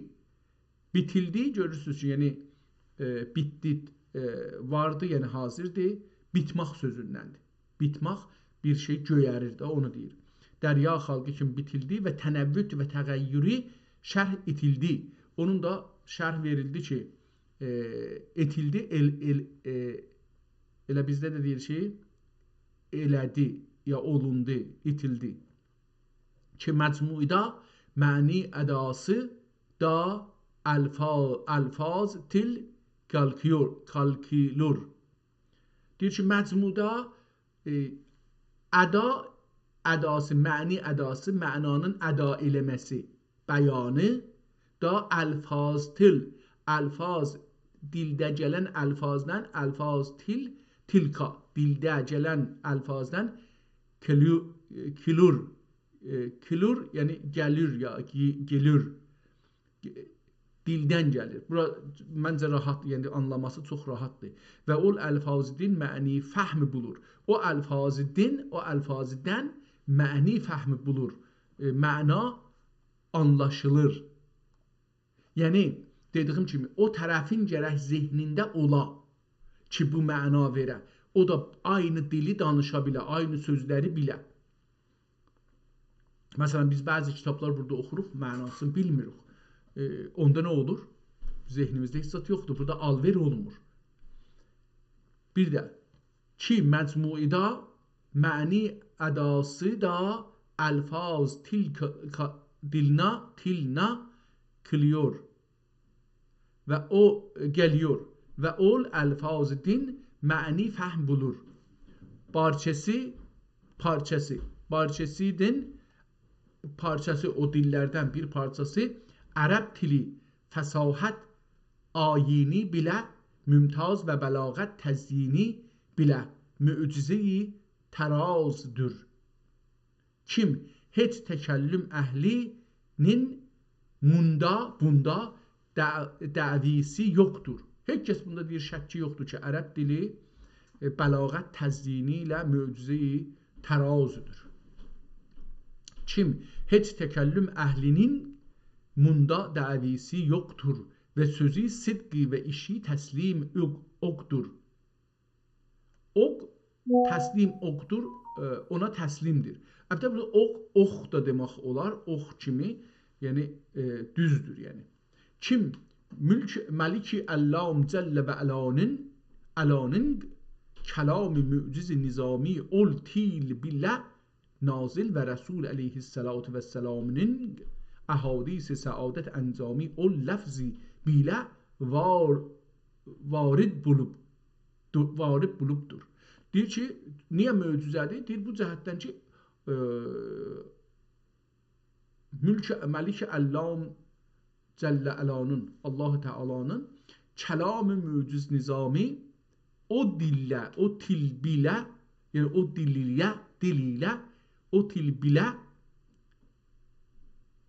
بیتیلدی، گؤرورسونوز کی، یعنی، ائ، بیتدی، ائ، واردی، یعنی حاضردی. بیتماق سؤزوندندیر. بیتماق بیر شئی گؤیریر ده، اونو دئییر. دریا خلقی کیم بیتیلدی و تنوع و تغیری شرح ایتیلدی. اونون دا شرح وئریلدی کی، ائ، ایتیلدی، ائل، ائل، ائ، ائله بیزده ده دئییر کی، ائله‌دی، یا اولوندو، ایتیلدی. کی مجموعدا معنی اداسی دا الفا، الفاظ تیل قالکیور، قالکیلور. دئییر کی، مجموعدا، ائ، ادا، اداسی، معنی اداسی، معنانین ادا ائله‌مه‌سی، بیانی دا الفاظ تیل، الفاظ، دیلده گلن الفاظدان، الفاظ تیل، تیلکا، دیلده گلن الفاظدان کلو، کلور، ائ، کلور، یعنی گلیر یا گی، گلیر. دیلدن گلیر. بورا منجه راحت، یعنی آنلاماسی چوخ راحتدیر. و اول الفاظ دین معنی فهم بولور. او الفاظ دین، او الفاظ دین معنی فهم بولور. ائ، معنا آنلاشیلیر. یعنی، دئدیگیم کیمی، او طرفین گرک ذهنینده اولا کی، بو معنا وئره. او دا عینی دیلی دانیشا بیله، عینی سؤزلری بیله. مثلا، بیز بعضی کیتابلار بورادا اوخوروق، معناسینی بیلمیریک. ائ، اوندا نه اولور؟ ذهنیمیزده هئچ زاد یوخدور. بورادا آلوئر اولونمور. بیر ده کی، مجموعدا معنی اداسی دا الفاظ تیل کا، کا، دیلنا، تیلنا کلیور. و او گلیور. و اول الفاظ دین معنی فهم بولور. بارچه‌سی، پارچه‌سی. بارچه‌سی دین، پارچه‌سی، او دیللردن بیر پارچاسی، عرب دیلی، فصاحت، آیینی بیله، ممتاز و بلاغت تزیینی بیله، معجزه‌ی طرازدور. کیم هئچ تکلم اهلی‌نین موندا، بوندا دع، دعوی‌سی یوخدور. هئچ کس بوندا دئییر، شکی یوخدور کی، عرب دیلی، ائ، بلاغت تزیینی ایله معجزه‌ی طرازدور. کیم هئچ تکلم اهلی‌نین موندا دعوی‌سی یوخدور و سؤزو صدقی و ایشی تسلیم اوق، اوقدور. اوق، تسلیم اوقدور، ائ، اونا تسلیمدیر. البته، بورادا اوق، اوخ دا دئمک اولار، اوخ کیمی، یعنی، ائ، دوزدور، یعنی. کیم ملک، ملک علام جل و علانین، علانین کلام معجز نظامی اول تیل بیله نازل و رسول علیه‌الصلاة والسلامین احادیث سعادت انجامی اول لفظی بیله وار، وارد بولوب، دو، وارد بولوبدور. دئییر کی، نییه معجزه‌دیر؟ دئییر، بو جهتدن کی، ائ، ملک، ملک علام جل علانین، الله تعالانین کلام معجز نظامی او دیلله، او تیل بیله، یعنی او دیل ایله، دیل ایله، او تیل بیله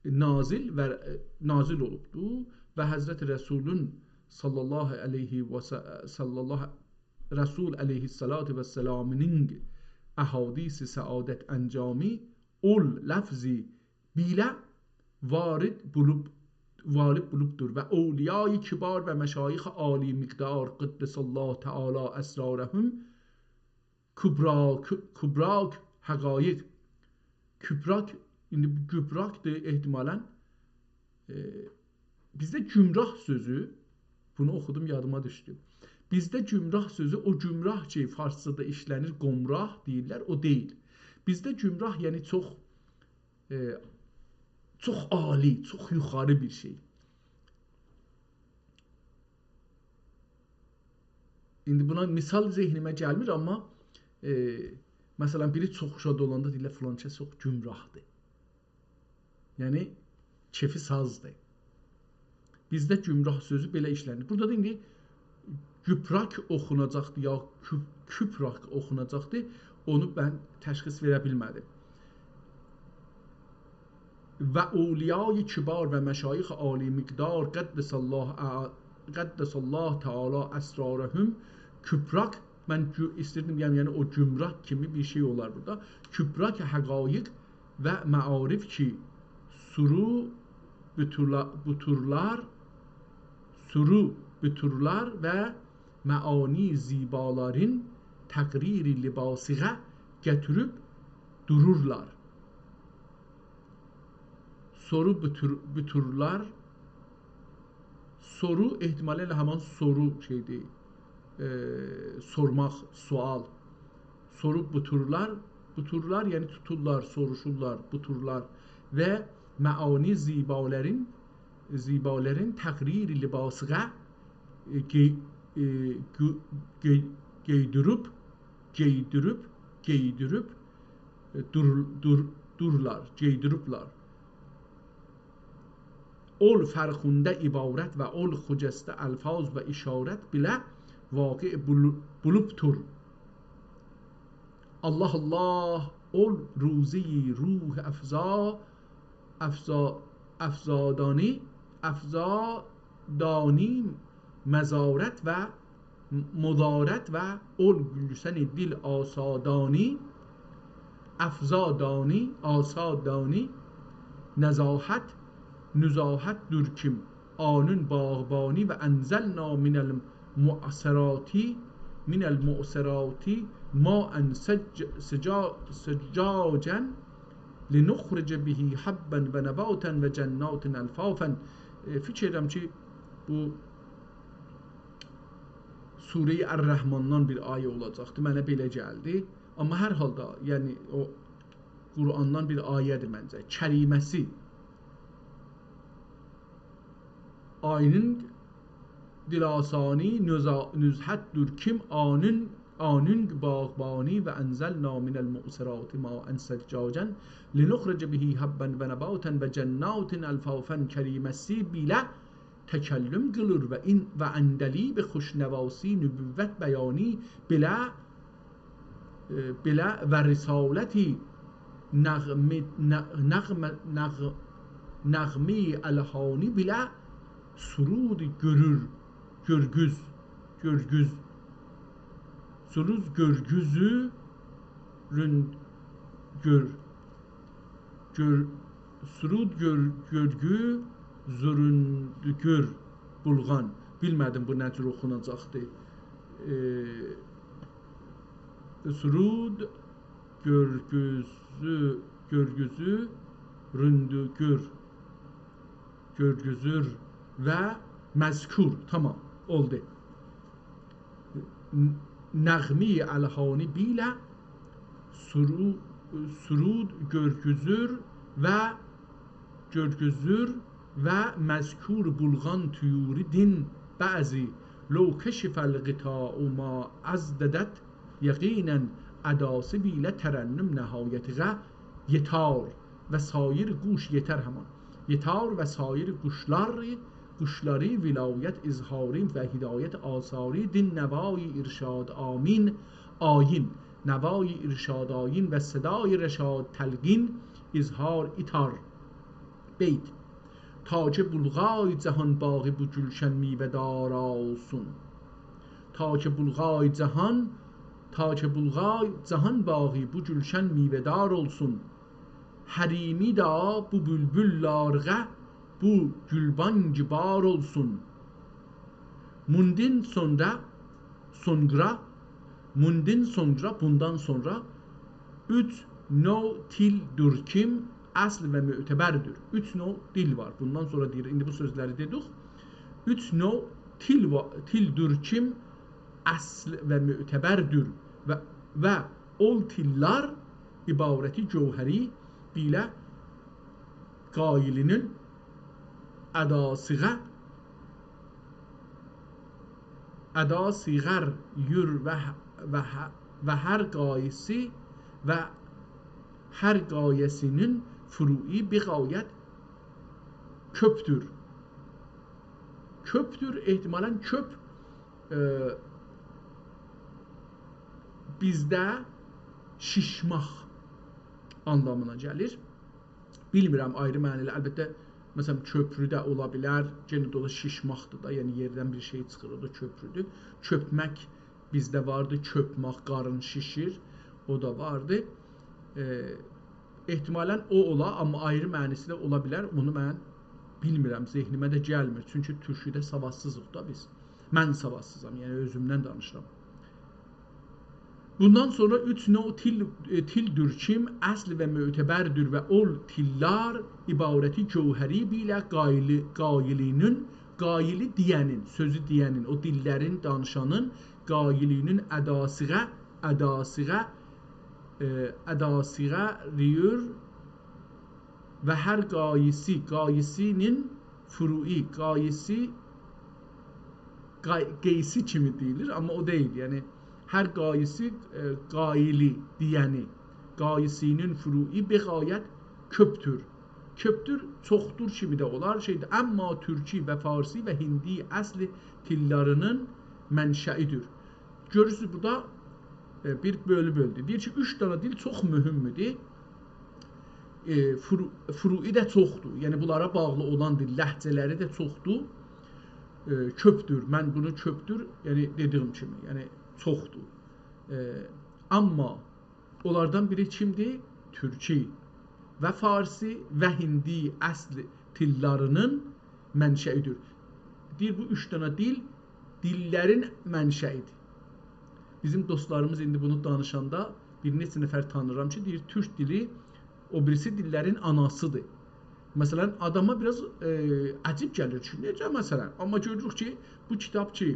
نازل و، نازل اولوبدو و حضرت رسولون صلی الله علیه و س، صلی الله، رسول علیه‌الصلاة والسلامین احادیث سعادت انجامی اول لفظی بیله وارد بولوب، وارد بولوبدور و اولیای کبار و مشایخ عالی مقدار قدس الله تعالی اسرارهم کبراک، کبراک حقایق. کبراک، ایندی بو گبراکدیر احتمالا. ائ، بیزده گمراه سؤزو، بونو اوخودوم، یادیما دوشدو. بیزده گمراه سؤزو، او گمراه کی، فارسجادا ایشله‌نیر، گمراه دئییرلر، او دئییل. بیزده گمراه، یعنی چوخ، ائ، چوخ عالی، چوخ یوخاری بیر شئی. ایندی بونا مثال ذهنیمه گلمیر، آمما، ائ، مثلا، بیری چوخ شاد اولاندا دئییرلر، «فلان کس چوخ گمراهدیر.» یعنی، کئفی سازدیر. بیزده گمراه سؤزو بئله ایشله‌نیر. بورادا دا ایندی گبراک اوخوناجاقدی، یا کوب، کوبراک اوخوناجاقدی، اونو من تشخیص وئره بیلمه‌دیم. و اولیای کبار و مشایخ عالی مقدار قدس الله، قدس الله تعالی اسرارهم کبراک من گو-، ایستیردیم، یعنی، یعنی او گمراه کیمی بیر شئی اولار بورادا. کبرا که حقایق و معارف کی، سرو بوتورلا-، بوتورلار، سرو بوتورلار و معانی زیبالارین تقریر لباسیغه گتیریب دورورلار. سرو بوتور-، بوتورلار، سرو احتمالاً ائله همان سرو شئیدیر، ائ، سورماق، سؤال. سرو بوتورلار، بوتورلار، یعنی توتورلار، سوروشورلار، بوتورلار و معانی زیبالارین، زیبالارین تقریر لباسیغه، ائ، گئی-، ائ، گو-، گئی-، گئیدیریب، گئیدیریب، گئیدیریب، ائ، دور-، دور-، دورلار، گئیدیریبلار. اول فرخنده عبارت و اول خجسته الفاظ و اشارت بیله واقع بول-، بولوبدور. الله الله، اول روزی روح افزا، افزا، افزادانی، افزادانی مزارت و مدارت و اول گولشن دل آسادانی، افزادانی، آسادانی، نزاهت، نزاهت دور کیم، آنون باغبانی و انزلنا من المعصرات، من المعصرات ماء سج-، سجا-، سجاجا لنخرج به حبا و نباتا و جنات الفافا. ائ، فیکیر ائدیرم کی، بو سوره‌ی الرحماندان بیر آیه اولاجاقدی. منه بئله گلدی. آمما هر حالدا، یعنی او قرآندان بیر آیه‌دیر منجه. کریمه‌سی. آنون دل آسانی نزا-، نزهت دور کیم، آنون، آنون باغبانی و انزلنا من المعصرات ماء سجاجا لنخرج به حبا و نباتا و جنات الفافا. کریمه‌سی بیله تکلم قیلیر و این، و عندلیب خوشنواسی نبوت بیانی بیله، ائ، بیله و رسالتی نغمه، نغ-، نغمه، نغ-، نغمه الهانی بیله سرود گؤرور، گؤرگوز، گؤرگوز، سرود گؤرگوزو رون-، گؤر-، گؤر-، سرود گؤر-، گؤرگو زوروندوگور بولغان. بیلمه‌دیم بو نه جور اوخوناجاقدی. ائ، سرود گؤرگوزو، گؤرگوزو روندوگور، گؤرگوزور و مذکور. تامام، اولدو. ن-، نغمه الهانی بیله سرو-، سرود گؤرگوزور و گؤرگوزور و مذکور بولغان طیوری دین بعضی لو کشف الغطاء ما ازددت یقینا اداسی بیله ترنم نهایتیغه یئتار و سایر گوش یئتر همان. یئتار و سایر گوشلار، گوشلاری ولایت اظهاری و هدایت آثاری دین نوای ارشاد آمین آیین، نوای ارشاد آیین و صدای رشاد تلقین اظهار ایتار. بیت. تا که بلغای جهان باغی بو گولشن میوه‌دار اولسون. تا که بلغای جهان، تا که بلغای جهان باغی بو گولشن میوه‌دار اولسون. حریمی ده بو بولبوللارغا بو گولبانگ بار اولسون. موندان سونرا، سونرا، موندان سونرا، بوندان سونرا اوچ نوع دیل دور کیم اصل و معتبردیر. اوچ نوع دیل وار. بوندان سونرا دئییر، ایندی بو سؤزلری دئدیک. اوچ نوع دیل وا-، دیل دور کیم اصل و معتبردیر و، و اول دیللر عبارتی گوهری بیله قائلینین ادا صیغه، ادا صیغر یور و، و، و هر قایه‌سی و هر قایه‌سینین فروعی بغایت کؤپدور. کؤپدور، احتمالاً کؤپ، ائ، بیزده شیشماق آنلامینا گلیر. بیلمیرم، آیری معنی‌لی. البته، مثلاً، کؤپرو ده اولا بیلر. یئنه ده او دا شیشماقدیر دا، یعنی یئردن بیر شئی چیخیر، او دا کؤپرودور. کؤپمک بیزده واردی، چؤرتمک، قارین شیشیر، او دا واردی. ائ، احتمالاً او اولا، آمما آیری معنی‌سی ده اولا بیلر. اونو من بیلمیرم، ذهنیمه ده گلمیر. چونکی تورکوده سوادسیزیق دا بیز. من سوادسیزام، یعنی اؤزومدن دانیشیرام. بوندان سونرا اوچ نوع تیل، ائ، تیلدیر کیم اصل و معتبردیر و اول تیللر عبارتی گوهری بیله قائلی، قائلینین، قائلی دئیه‌نین، سؤزو دئیه‌نین، او دیللرین دانیشانین قائلینین اداسیغا، اداسیغا، ائ، اداسیغا ریور و هر قاییسی، قاییسی‌نین فروعی، قاییسی، قای-، قیسی کیمی دئییلیر، آمما او دئییل. یعنی، هر قاییسی، ائ، قائلی دئیه‌نی، قاییسی‌نین فروعی بغایت کؤپدور. کؤپدور، چوخدور کیمی ده اولار، شئیدیر. آمما تورکی و فارسی و هندی اصل تیللرینین منشئی‌دیر. گؤرورسونوز، بورادا، ائ، بیر بؤلو بؤلدو. دئییر کی، اوچ دنه دیل چوخ مهمدور. ائ، فرو-، فروعی ده چوخدور. یعنی، بونلارا باغلی اولان دیل، لهجه‌لری ده چوخدور. ائ، کؤپدور. من بونو کؤپدور، یعنی، دئدیگیم کیمی، یعنی، چوخدور. ائ، آمما اونلاردان بیری کیمدیر؟ تورکی و فارسی و هندی اصل تیللرینین منشئی‌دیر. دئییر، بو اوچ دنه دیل دیللرین منشئی‌دیر. بیزیم دوستلاریمیز ایندی بونو دانیشاندا بیر نئچه نفر تانیییرام کی، دئییر، تورک دیلی او بیریسی دیللرین آناسی‌دیر. مثلاً، آداما بیر آز، ائ، عجیب گلیر کی، نئجه مثلاً؟ آمما گؤروروک کی، بو کیتاب کی،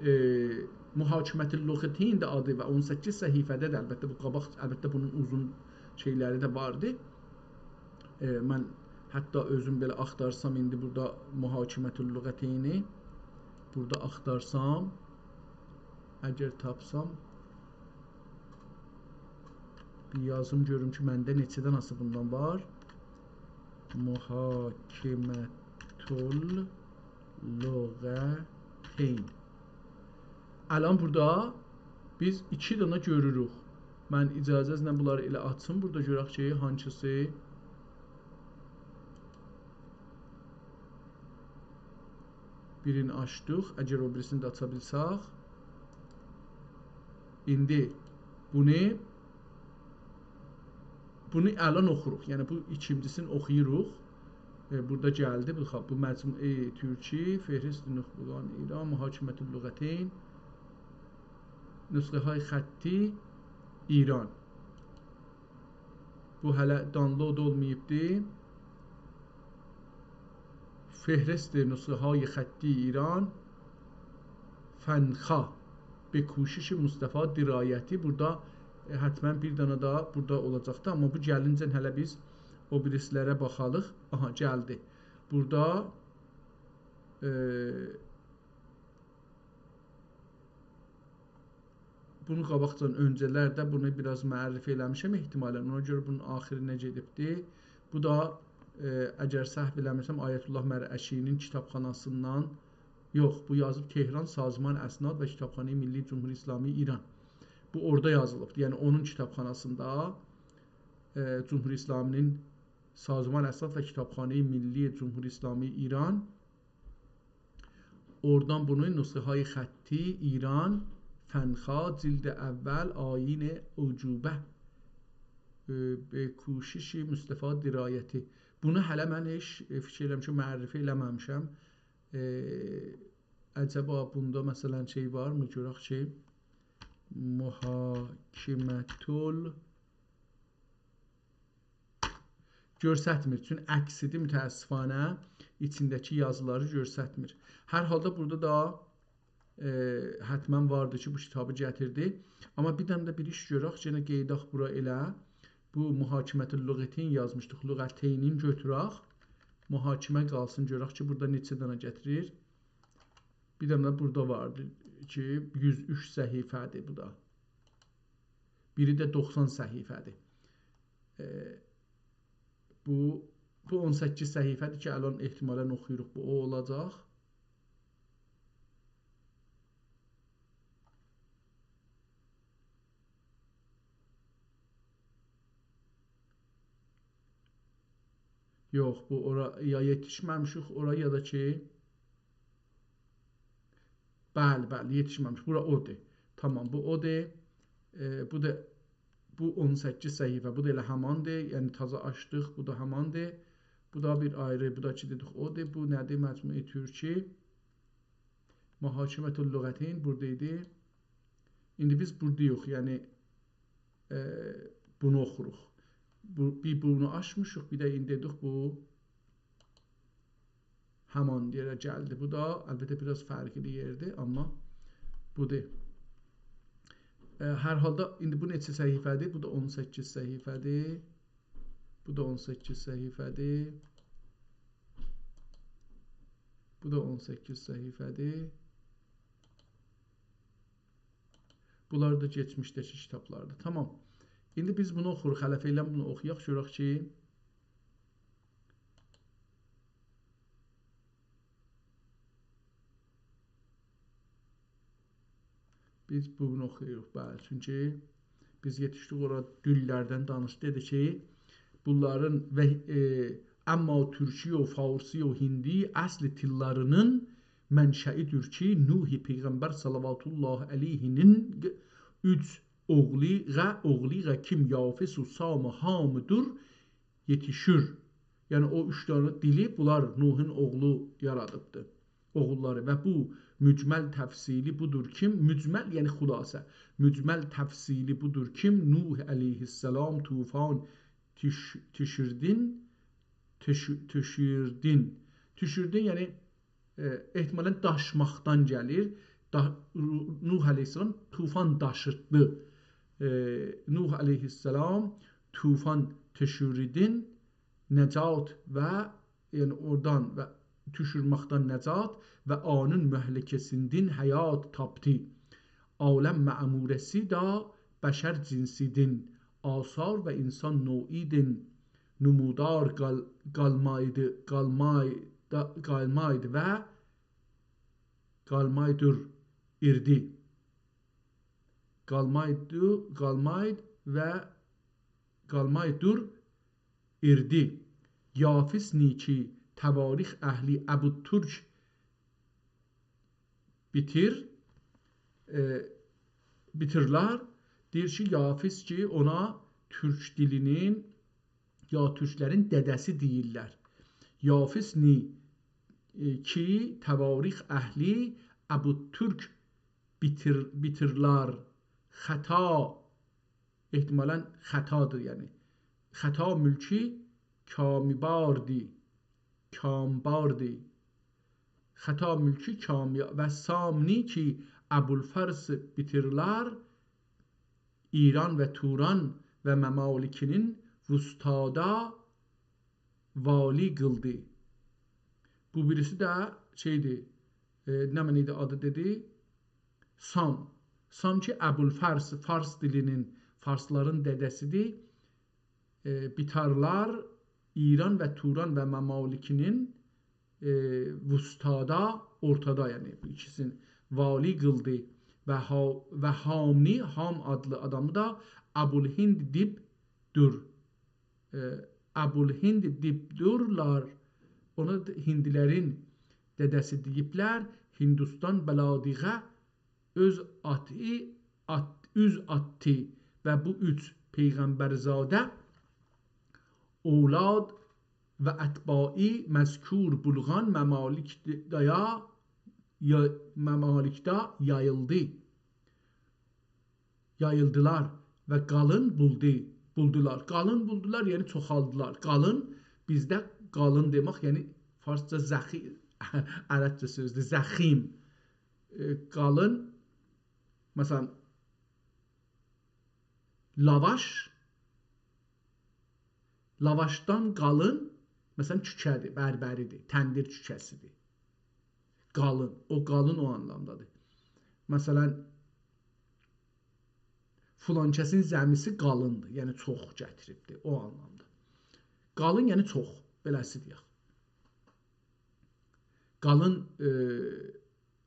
ائ، محاکمة اللغتین‌دیر آدی و اون سککیز صفحه‌ده‌دیر. البته، بو قاباق، البته، بونون اوزون شئیلری ده واردی. ائ، من حتی اؤزوم بئله آختارسام، ایندی بورادا محاکمة اللغتینی بورادا آختارسام، اگر تاپسام، بیر یازیم گؤروم کی، منده نئچه دنه‌سی بوندان وار. محاکمة اللغتین. الان بورادا بیز ایکی دنه گؤروروک. من اجازه‌نیزله بونلاری ائله آچیم. بورادا گؤرک کی، هانسیسی. بیرینی آچدیق. اگر او بیریسینی ده آچا بیلسک. ایندی بونو، بونو الان اوخوروق. یعنی، بو ایکینجیسینی اوخویوروق. ائ، بورادا گلدی. بو، خب، بو مجموعه‌ی تورکی، فهرست نخبگان ایران، محاکمة اللغتین، نسخه‌های خطی ایران. بو هله دانلود اولماییبدی. فهرست نسخه‌های خطی ایران، فنخا، به کوشش مصطفی درایتی. بورادا، ائ، حتماً بیر دنه داها بورادا اولاجاقدی، آمما بو گلینجن هله بیز او بیریسی‌لره باخالیق. آها، گلدی. بورادا، ائ، بونو قاباقجادان اؤنجه‌لرده بونو بیر آز معرفی ائله‌میشم احتمالاً. اونا گؤره بونون آخیرینه گئدیبدی. بو دا، ائ، اگر سهو ائله‌میرسم، آیت‌الله مرعشی‌نین کیتابخاناسیندان، یوخ، بو یازیب تهران سازمان اسناد و کتابخانهٔ ملی جمهوری اسلامی ایران. بو اورادا یازیلیبدی. یعنی اونون کیتابخاناسیندا، ائ، جمهوری اسلامی‌نین سازمان اسناد و کتابخانهٔ ملی جمهوری اسلامی ایران. اورادان بونو نسخه‌های خطی ایران، فنخا، جلد اول، آیین اعجوبه، ائ، به کوشش مصطفی درایتی. بونو هله من هئچ، ائ، فیکیر ائلیرم کی، معرفی ائله‌مه‌میشم. ائ، عجبا بوندا، مثلاً، شئی وارمی؟ گؤرک کی، محاکمة ال-، گؤرستمیر. چون عکسی‌دیر، متأسفانه ایچینده‌کی یازیلاری گؤرستمیر. هر حالدا بورادا دا، ائ، حتماً واردی کی، بو کیتابی گتیردی. آمما بیر دنه ده بیر ایش گؤرک، یئنه قئییداق بورا ائله. بو محاکمة اللغتین یازمیشدیق، لغتینین گؤتورک. محاکمه قالسین، گؤرک کی، بورادا نئچه دنه گتیریر. بیر دنه ده بورادا واردی کی، یوز اوچ صفحه‌دیر بو دا. بیری ده دوخسان صفحه‌دیر. ائ، بو، بو اون سککیز صفحه‌دیر کی، الان احتمالاً اوخویوروق. بو او اولاجاق. یوخ، بو اورا، یا یئتیشمه‌میشیک اورا، یا دا کی، بلی، بلی، یئتیشمه‌میش. بورا اودور. تامام، بو اودور. ائ، بو دا، بو اون سککیز صفحه، بو دا ائله هماندیر. یعنی تازا آچدیق، بو دا هماندیر. بو دا بیر آیری، بو دا کی دئدیک اودور. بو نه‌دیر؟ مجموعه‌ی تورکی. محاکمة اللغتین بورادا ایدی. ایندی بیز بورادایوخ، یعنی، ائ، بونو اوخوروق. بو، بیر بونو آچمیشیق، بیر ده ایندی دئدیک بو همان یئره گلدی. بو دا البته بیر آز فرقلی یئردیر، آمما بودور. ائ، هر حالدا ایندی بو نئچه صفحه‌دیر؟ بو دا اون سککیز صفحه‌دیر. بو دا اون سککیز صفحه‌دیر. بو دا اون سککیز صفحه‌دیر. بونلار دا کئچمیشده‌کی کیتابلاردیر. تامام. ایندی بیز بونو اوخوروق. هله فعلاً بونو اوخویاق، گؤرک کی، بیز بونو اوخویوروق، بلی. چونکی بیز یئتیشدیک اورا، دیللردن دانیشدی. دئدی کی، بونلارین و، ائ، «اما ترکی و فارسی و هندی اصل تیللارینین منشئی‌دیر کی، نوح پیغمبر صلوات الله علیه‌نین اوچ اوغلوغا، اوغلوغا کیم یافث و سام و حام‌دور یئتیشیر.» یعنی او اوچ دنه دیلی بونلار، نوحون اوغلو یارادیبدی، اوغوللاری. «و بو مجمل تفصیلی بودور کیم»، مجمل یعنی خلاصه، «مجمل تفصیلی بودور کیم، نوح علیه‌السلام طوفان تش-، تشیردین، تش-، تشیردین.» تشیردین، یعنی، ائ، احتمالاً داشماقدان گلیر. دا-، رو-، نوح علیه‌السلام طوفان داشیتدی. ائ، نوح علیه‌السلام طوفان تشیردین نجات و، یعنی اورادان و تشیرمکدن نجات و اونون مهلکه‌سیندن حیات تاپدی. عالم معموره‌سی دا بشر جنسیدین، آثار و انسان نوعیدین، نمودار قال-، قالمایدی، قالمایدا-، قالماید و قالمایدور ایردی. قالمایدو-، قالماید و قالمایدور ایردی. یافث نی کی تواریخ اهلی ابوتورک بیتیر، ائ، بیتیرلر. دئییر کی، یافث کی، اونا تورک دیلینین، یا تورکلرین دده‌سی دئییرلر. یافث نی، ائ، کی تواریخ اهلی ابوتورک بیتیر-، بیتیرلر. خطا، احتمالاً خطادیر، یعنی. خطا ملکی کامیاباردی، کامباردی. خطا ملکی کامیا-، و سام نی کی ابوالفرس بیتیرلر، ایران و توران و ممالکینین وسطادا والی قیلدی. بو بیریسی ده شئیدیر، ائ، نمنه ایدی آدی دئدی؟ سام. سام کی ابوالفرس، فارس دیلینین، فارسلارین دده‌سیدیر. ائ، بیتیرلر ایران و توران و ممالکینین، ائ، وسطادا، اورتادا، یعنی بو ایکیسینی والی قیلدی و ها-، و حام نی، حام آدلی آدامی دا ابوالهند دئییب دور. ائ، ابوالهند دئییب دورلار، اونا د-، هندیلرین دده‌سی دئییبلر، هندوستان بلادیغه اوز آتی، آت-، اوز آتدی و بو اوچ پیغمبرزاده اولاد و اتباعی مذکور بولغان ممالکده یا-، ممالکده یاییلدی. یاییلدیلار و قالین بولدو، بولدولار. قالین بولدولار، یعنی چوخالدیلار. قالین، بیزده قالین دئمک، یعنی فارسجا زخی-، عربجه سؤزدور، زخیم. ائ، قالین، مثلا، لاواش، لاواشدان قالین، مثلا، کوکه‌دیر، بربریدیر، تندیر کوکه‌سیدیر. قالین، او قالین او آنلامدادیر. مثلا، فلان کسین زمی‌سی قالیندیر، یعنی چوخ گتیریبدیر، او آنلامدا. قالین، یعنی چوخ، بئله‌سی دئیک. قالین، ائ،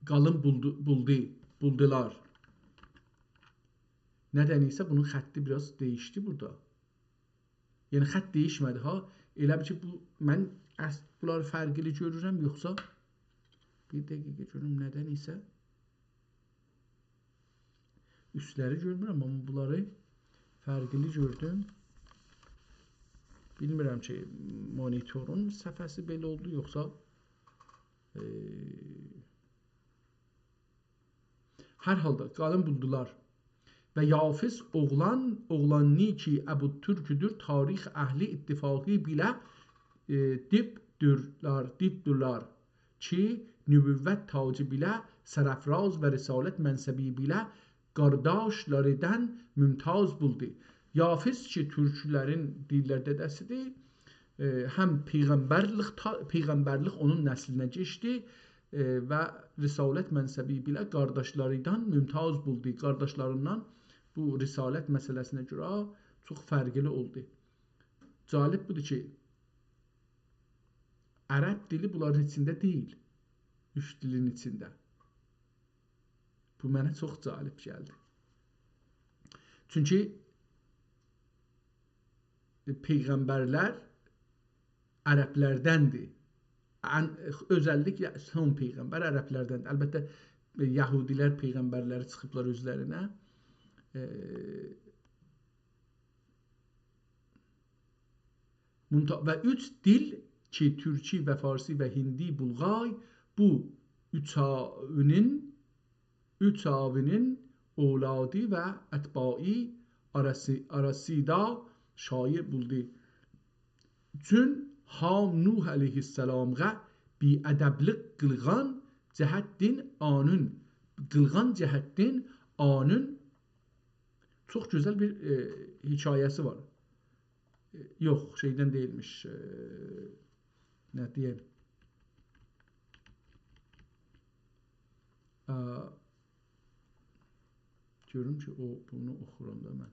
قالین بولدو، بولدو، بولدولار. ندن ایسه بونون خطی بیر آز دییشدی بورادا. یعنی خط دییشمه‌دی ها. ائله بیل کی، بو، من اص-، بونلاری فرقلی گؤرورم، یوخسا بیر دقیقه گؤروم ندن ایسه. اوستلری گؤرمورم، آمما بونلاری فرقلی گؤردوم. بیلمیرم کی، مونیتورون صفحه‌سی بئله اولدو، یوخسا، ائ، هر حالدا، قالین بولدولار. و یافث اوغلان، اوغلان نی کی ابوالترکدور، تاریخ اهلی اتفاقی بیله، ائ، دیبدورلار، دیبدورلار کی، نبوت تاجی بیله، سرافراز و رسالت منصبی بیله، قارداشلاریدان ممتاز بولدو. یافث کی، تورکلرین دئییرلر دده‌سیدیر، ائ، هم پیغمبرلیک تا-، پیغمبرلیک اونون نسلینه کئچدی، ائ، و رسالت منصبی بیله قارداشلاریدان ممتاز بولدو. قارداشلاریندان بو رسالت مسئله‌سینه گؤره چوخ فرقلی اولدو. جالب بودور کی، عرب دیلی بونلارین ایچینده دئییل. اوچ دیلین ایچینده. بو منه چوخ جالب گلدی. چونکی پیغمبرلر عربلردندیر. ان، اؤزللیکله سون پیغمبر عربلردندیر. البته، یهودیلر پیغمبرلری چیخیبلار اؤزلرینه. ائ، ممتا-، و اوچ دیل کی، تورکی و فارسی و هندی، بولغار، بو اوچاوینین، اوچاوینین اولادی و اتباعی آراسی-، آراسیندا شایع بولدو. چون هام نوح علیه‌السلامغا بی‌ادبلیک قیلغان جهتدین آنون، قیلغان جهتدین آنون چوخ گؤزل بیر، ائ، حکایه‌سی وار. ائ، یوخ، شئیدن دئییلمیش. ائ، نه دئیم؟ ا، گؤروم کی، او، بونو اوخورام دا من.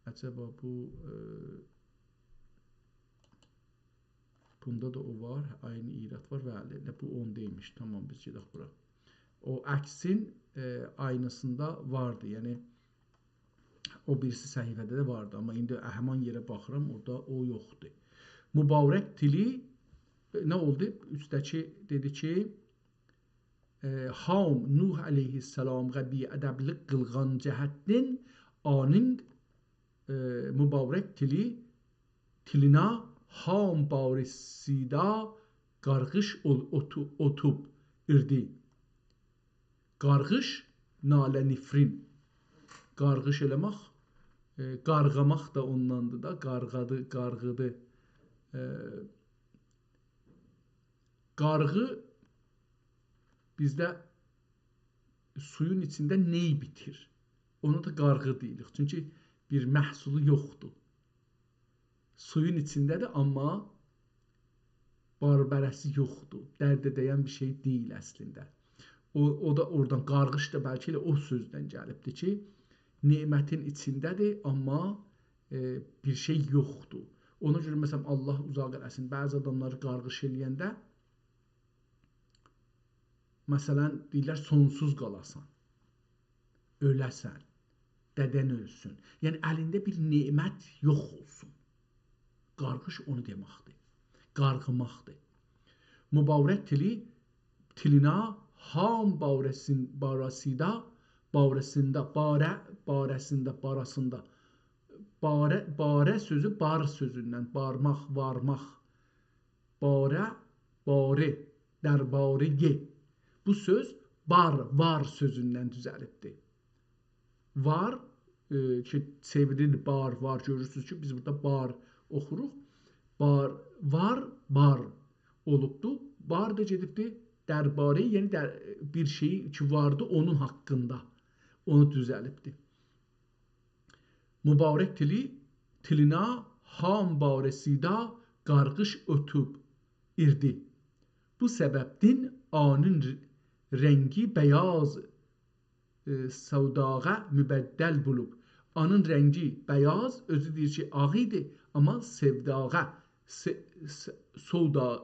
عجبا بو، ائ، بوندا دا او وار، عینی ایراد وار. بلی، ائله بو اوندا ایمیش. تامام، بیز گئدک بورا. او عکسین، ائ، عینی‌سینده واردی. یعنی، او بیریسی صفحه‌ده ده واردی. آمما ایندی همان یئره باخیرام، اورادا او یوخدور. مبارک تیلی، ائ، نه اولدو؟ اوستده‌کی دئدی کی، ائ، هام نوح علیه‌السلامغا بی‌ادبلیک قیلغان جهتدین آنین، ائ، مبارک تیلی، تیلینا هام بارسیدا قارغیش اول-، اوتو-، اوتوب ایردی. قارغیش، ناله نفرین. قارغیش ائله‌مک، ائ، قارغاماق دا اونداندیر دا، قارغادیر، قارغیدیر. ائ، قارغی بیزده سویون ایچینده نئی بیتیر. اونا دا قارغی دئییریک. چونکی بیر محصولو یوخدور. سویون ایچینده‌دیر، آمما باربره‌سی یوخدور. درد دَین بیر شئی دئییل اصلینده. او، او دا اورادان، قارغیش دا بلکه ائله او سؤزدن گلیبدیر کی، نعمتین ایچینده‌دیر، آمما، ائ، بیر شئی یوخدور. اونا گؤره، مثلا، الله اوزاق ائله‌سین، بعضی آداملاری قارغیش ائله‌ینده، مثلا، دئییرلر، سونسوز قالاسان، اؤله‌سن، دده‌ن اؤلسون. یعنی، الینده بیر نعمت یوخ اولسون. قارغیش اونو دئمکدیر. قارغیماقدیر. مبارک تیلی، تیلینا هام بارسین-، باراسیدا، بارسیندا، باره، بارسیندا، باراسیندا. باره، باره سؤزو بار سؤزوندن، بارماق، وارماق. باره، باره، درباره‌ی. بو سؤز بار، وار سؤزوندن دوزلیبدیر. وار، ائ، کی، چئوریلیر بار، وار. گؤرورسونوز کی، بیز بورادا بار اوخوروق. بار، وار، بار اولوبدو. بار دا گئدیبدی درباره‌ی، یعنی در-، بیر شئیی کی واردی، اونون حاقیندا. اونو دوزلیبدی. مبارک تیلی، تیلینا هام بارسیدا قارغیش اوتوب ایردی. بو سببدین آنین ر-، رنگی بیاز، ائ، سوداغا مبدل بولوب. آنین رنگی بیاز، اؤزو دئییر کی، آغ ایدی، آمما سوداغا، س-، س-، سودا-،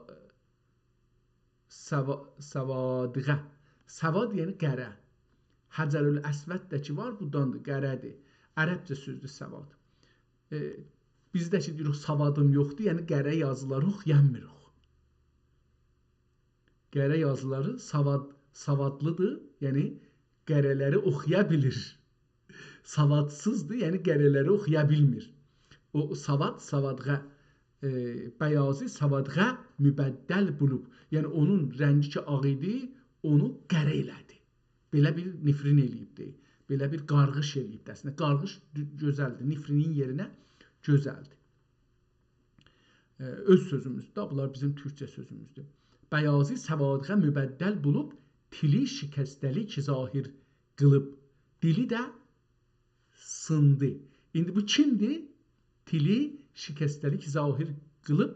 سوا-، سوادغه. سواد، یعنی قره. حجرالاسود ده کی وار، بوداندیر، قره‌دیر. عربجه سؤزدور سواد. ائ، بیزده کی دئییریک، سوادیم یوخدور، یعنی قره یازیلاری اوخویانمیریق. قره یازیلاری سواد-، سوادلیدیر، یعنی قره‌لری اوخویا بیلیر. سوادسیزدیر، یعنی قره‌لری اوخویا بیلمیر. او سواد، سوادغا، ائ، بیاضی سوادغا مبدل بولوب. یعنی اونون رنگی کی آغ ایدی، اونو قره ائله‌دی. بئله بیر نفرین ائله‌ییبدی. بئله بیر قارغیش ائله‌ییبدی. اصلینده قارغیش دو-، گؤزلدیر. نفرینین یئرینه گؤزلدیر. ائ، اؤز سؤزوموزدور دا، بونلار بیزیم تورکجه سؤزوموزدور. بیاضی سوادغا مبدل بولوب، تیلی شکسته‌لیک ظاهر قیلیب. دیلی ده سیندی. ایندی بو کیمدیر؟ تیلی شکسته‌لیک ظاهر قیلیب،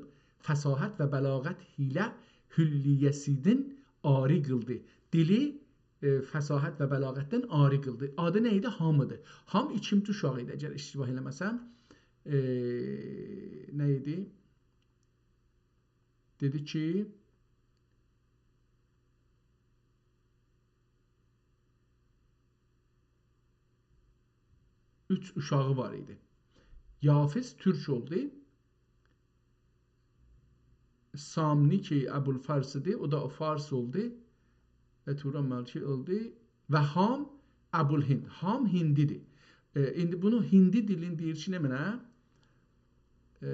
فصاحت و بلاغت حیله حلیه‌سیدین عاری قیلدی. دیلی، ائ، فصاحت و بلاغتدن عاری قیلدی. آدی نه ایدی؟ حام ایدی. حام ایکینجی اوشاغی ایدی، اگر اشتباه ائله‌مه‌سم. ائ، نه ایدی؟ دئدی کی، اوچ اوشاغی وار ایدی. یافث تورک اولدو. سامنی کی ابوالفارس ایدی، او دا فارس اولدو. و توران مالکی اولدو. و حام ابوالهند. حام هندی‌دیر. ائ، ایندی بونو هندی دیلین دئییر کی، نمنه؟ ائ،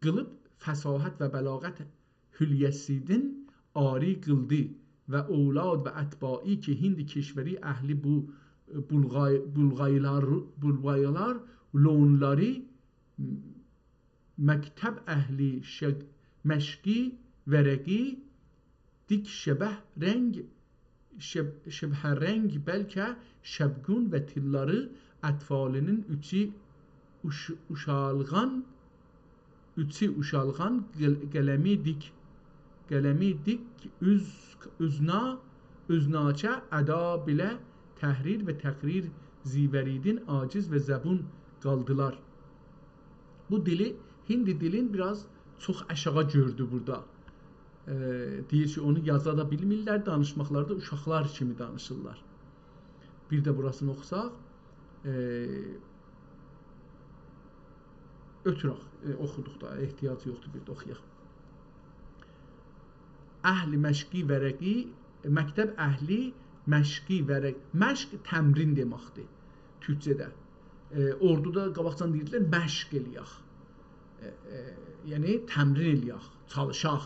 قیلیب فصاحت و بلاغت حلیه‌سیدین عاری قیلدی و اولاد و اتباعی کی هند کشوری اهلی بو بلغای-، بلغایلار، بلغایلار لونلاری مکتب اهلی شق-، مشقی ورقی دیک شبه رنگ، شب-، شبه‌رنگ بلکه شبگون و تیللاری اطفالینین اوچو اوش-، اوشالغان، اوچو اوشالغان قل-، قلمی دیک، قلمی دیک اوز-، اوزنا، اوزناچه ادا بیله تحریر و تقریر زیوریدین عاجز و زبون قالدیلار. بو دیلی، هندی دیلین بیر آز چوخ آشاغی گؤردو بورادا. ائ، دئییر کی، اونو یازا دا بیلمیرلر، دانیشماقلاردا اوشاقلار کیمی دانیشیرلار. بیر ده بوراسینی اوخوساق، ائ، اؤتورک، ائ، اوخودوق دا، احتیاج یوخدور بیر ده اوخویاق. اهل مشقی ورقی، مکتب اهلی مشقی ورق، مشق تمرین دئمکدیر تورکجه‌ده. ائ، اوردودا قاباقجادان دئییردیلر، مشق ائله‌یک. ائ، ائ، یعنی تمرین ائله‌یک، چالیشاق.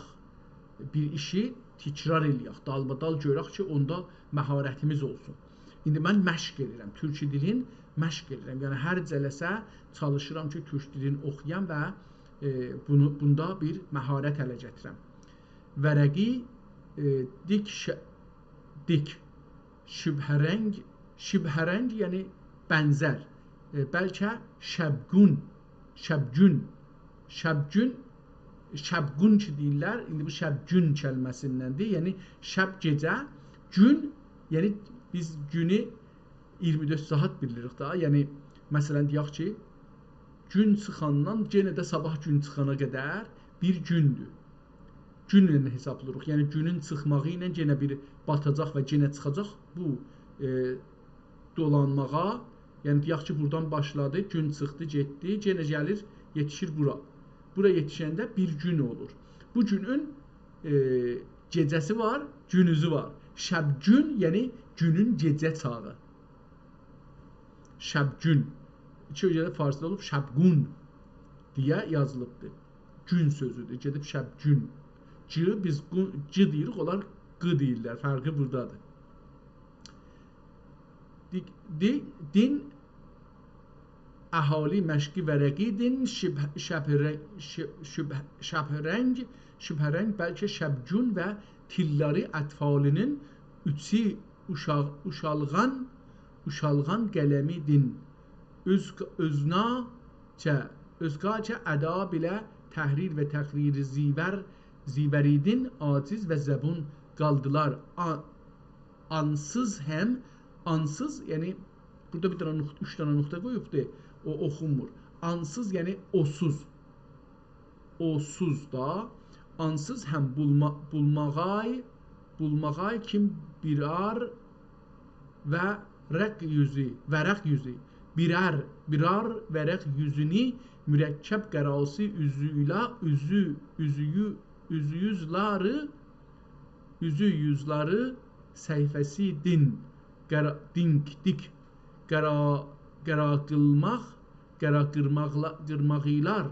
بیر ایشی تکرار ائله‌یک، دالبادال گؤرک کی، اوندا مهارتیمیز اولسون. ایندی من مشق ائدیرم، تورک دیلین مشق ائدیرم. یعنی هر جلسه چالیشیرام کی، تورک دیلینی اوخویام و، ائ، بونو، بوندا بیر مهارت اله گتیرم. ورقی، ائ، دیک ش-، دیک. شبه‌رنگ، شبه‌رنگ، یعنی بنزر. ائ، بلکه شبگون، شبگون، شبگون، شبگون کی دئییرلر، ایندی بو شبگون کلمه‌سیندندیر. یعنی شب گئجه، گون، یعنی بیز گونو اییرمی دؤرد ساعات بیلیریک دا. یعنی، مثلا، دئیک کی، گون چیخاندان یئنه ده صاباح گون چیخانا قدر بیر گوندور. گونله حسابلاییریق. یعنی، گونون چیخماغی ایله یئنه بیر باتاجاق و یئنه چیخاجاق. بو، ائ، دولانماغا، یعنی، دئیک کی، بورادان باشلادی، گون چیخدی، گئتدی، یئنه گلیر، یئتیشیر بورا. بورا یئتیشنده بیر گون اولور. بو گونون، ائ، گئجه‌سی وار، گونوزو وار. شب‌گون، یعنی گونون گئجه چاغی. شب‌گون. ایکی اؤیه ده فارسدا اولوب شب‌گون دئیه یازیلیبدیر. گون سؤزودور. گئدیب شب‌گون. گ، بیز قو-، گ دئییریک، اونلار ق دئییرلر. فرقی بورادادیر. دی-، دی-، دین اهالی مشقی ورقی‌دین، شبه-، شبه‌رنگ، ش-، شبه-، شبه‌رنگ، شبه‌رنگ، بلکه شب‌گون و تیللاری اطفالینین اوچو اوشاق-، اوشالغان، اوشالغان قلمی‌دین. اؤز-، اؤزناچه، اؤزگاچه ادا بیله تحریر و تقریر زیور، زیوریدین عاجز و زبون قالدیلار. آ-، آنسیز هم، آنسیز، یعنی، بورادا بیر دنه نقطه، اوچ دنه نقطه قویوبدور، او اوخونمور. آنسیز، یعنی اوسوز. اوسوز دا، آنسیز هم بولما-، بولماغای، بولماغای کیم بیرار ورق یوزو، ورق یوزو، بیرر، بیرار ورق یوزونو مرکب قراسی اوزویله، اوزو، اوزویو، اوزو یوزلاری، اوزو یوزلاری صفحه‌سی‌دین، قرا-، دینک، دیک، قارا، قارا قیلماق، قارا قیرماقلا-، قیرماقیلار.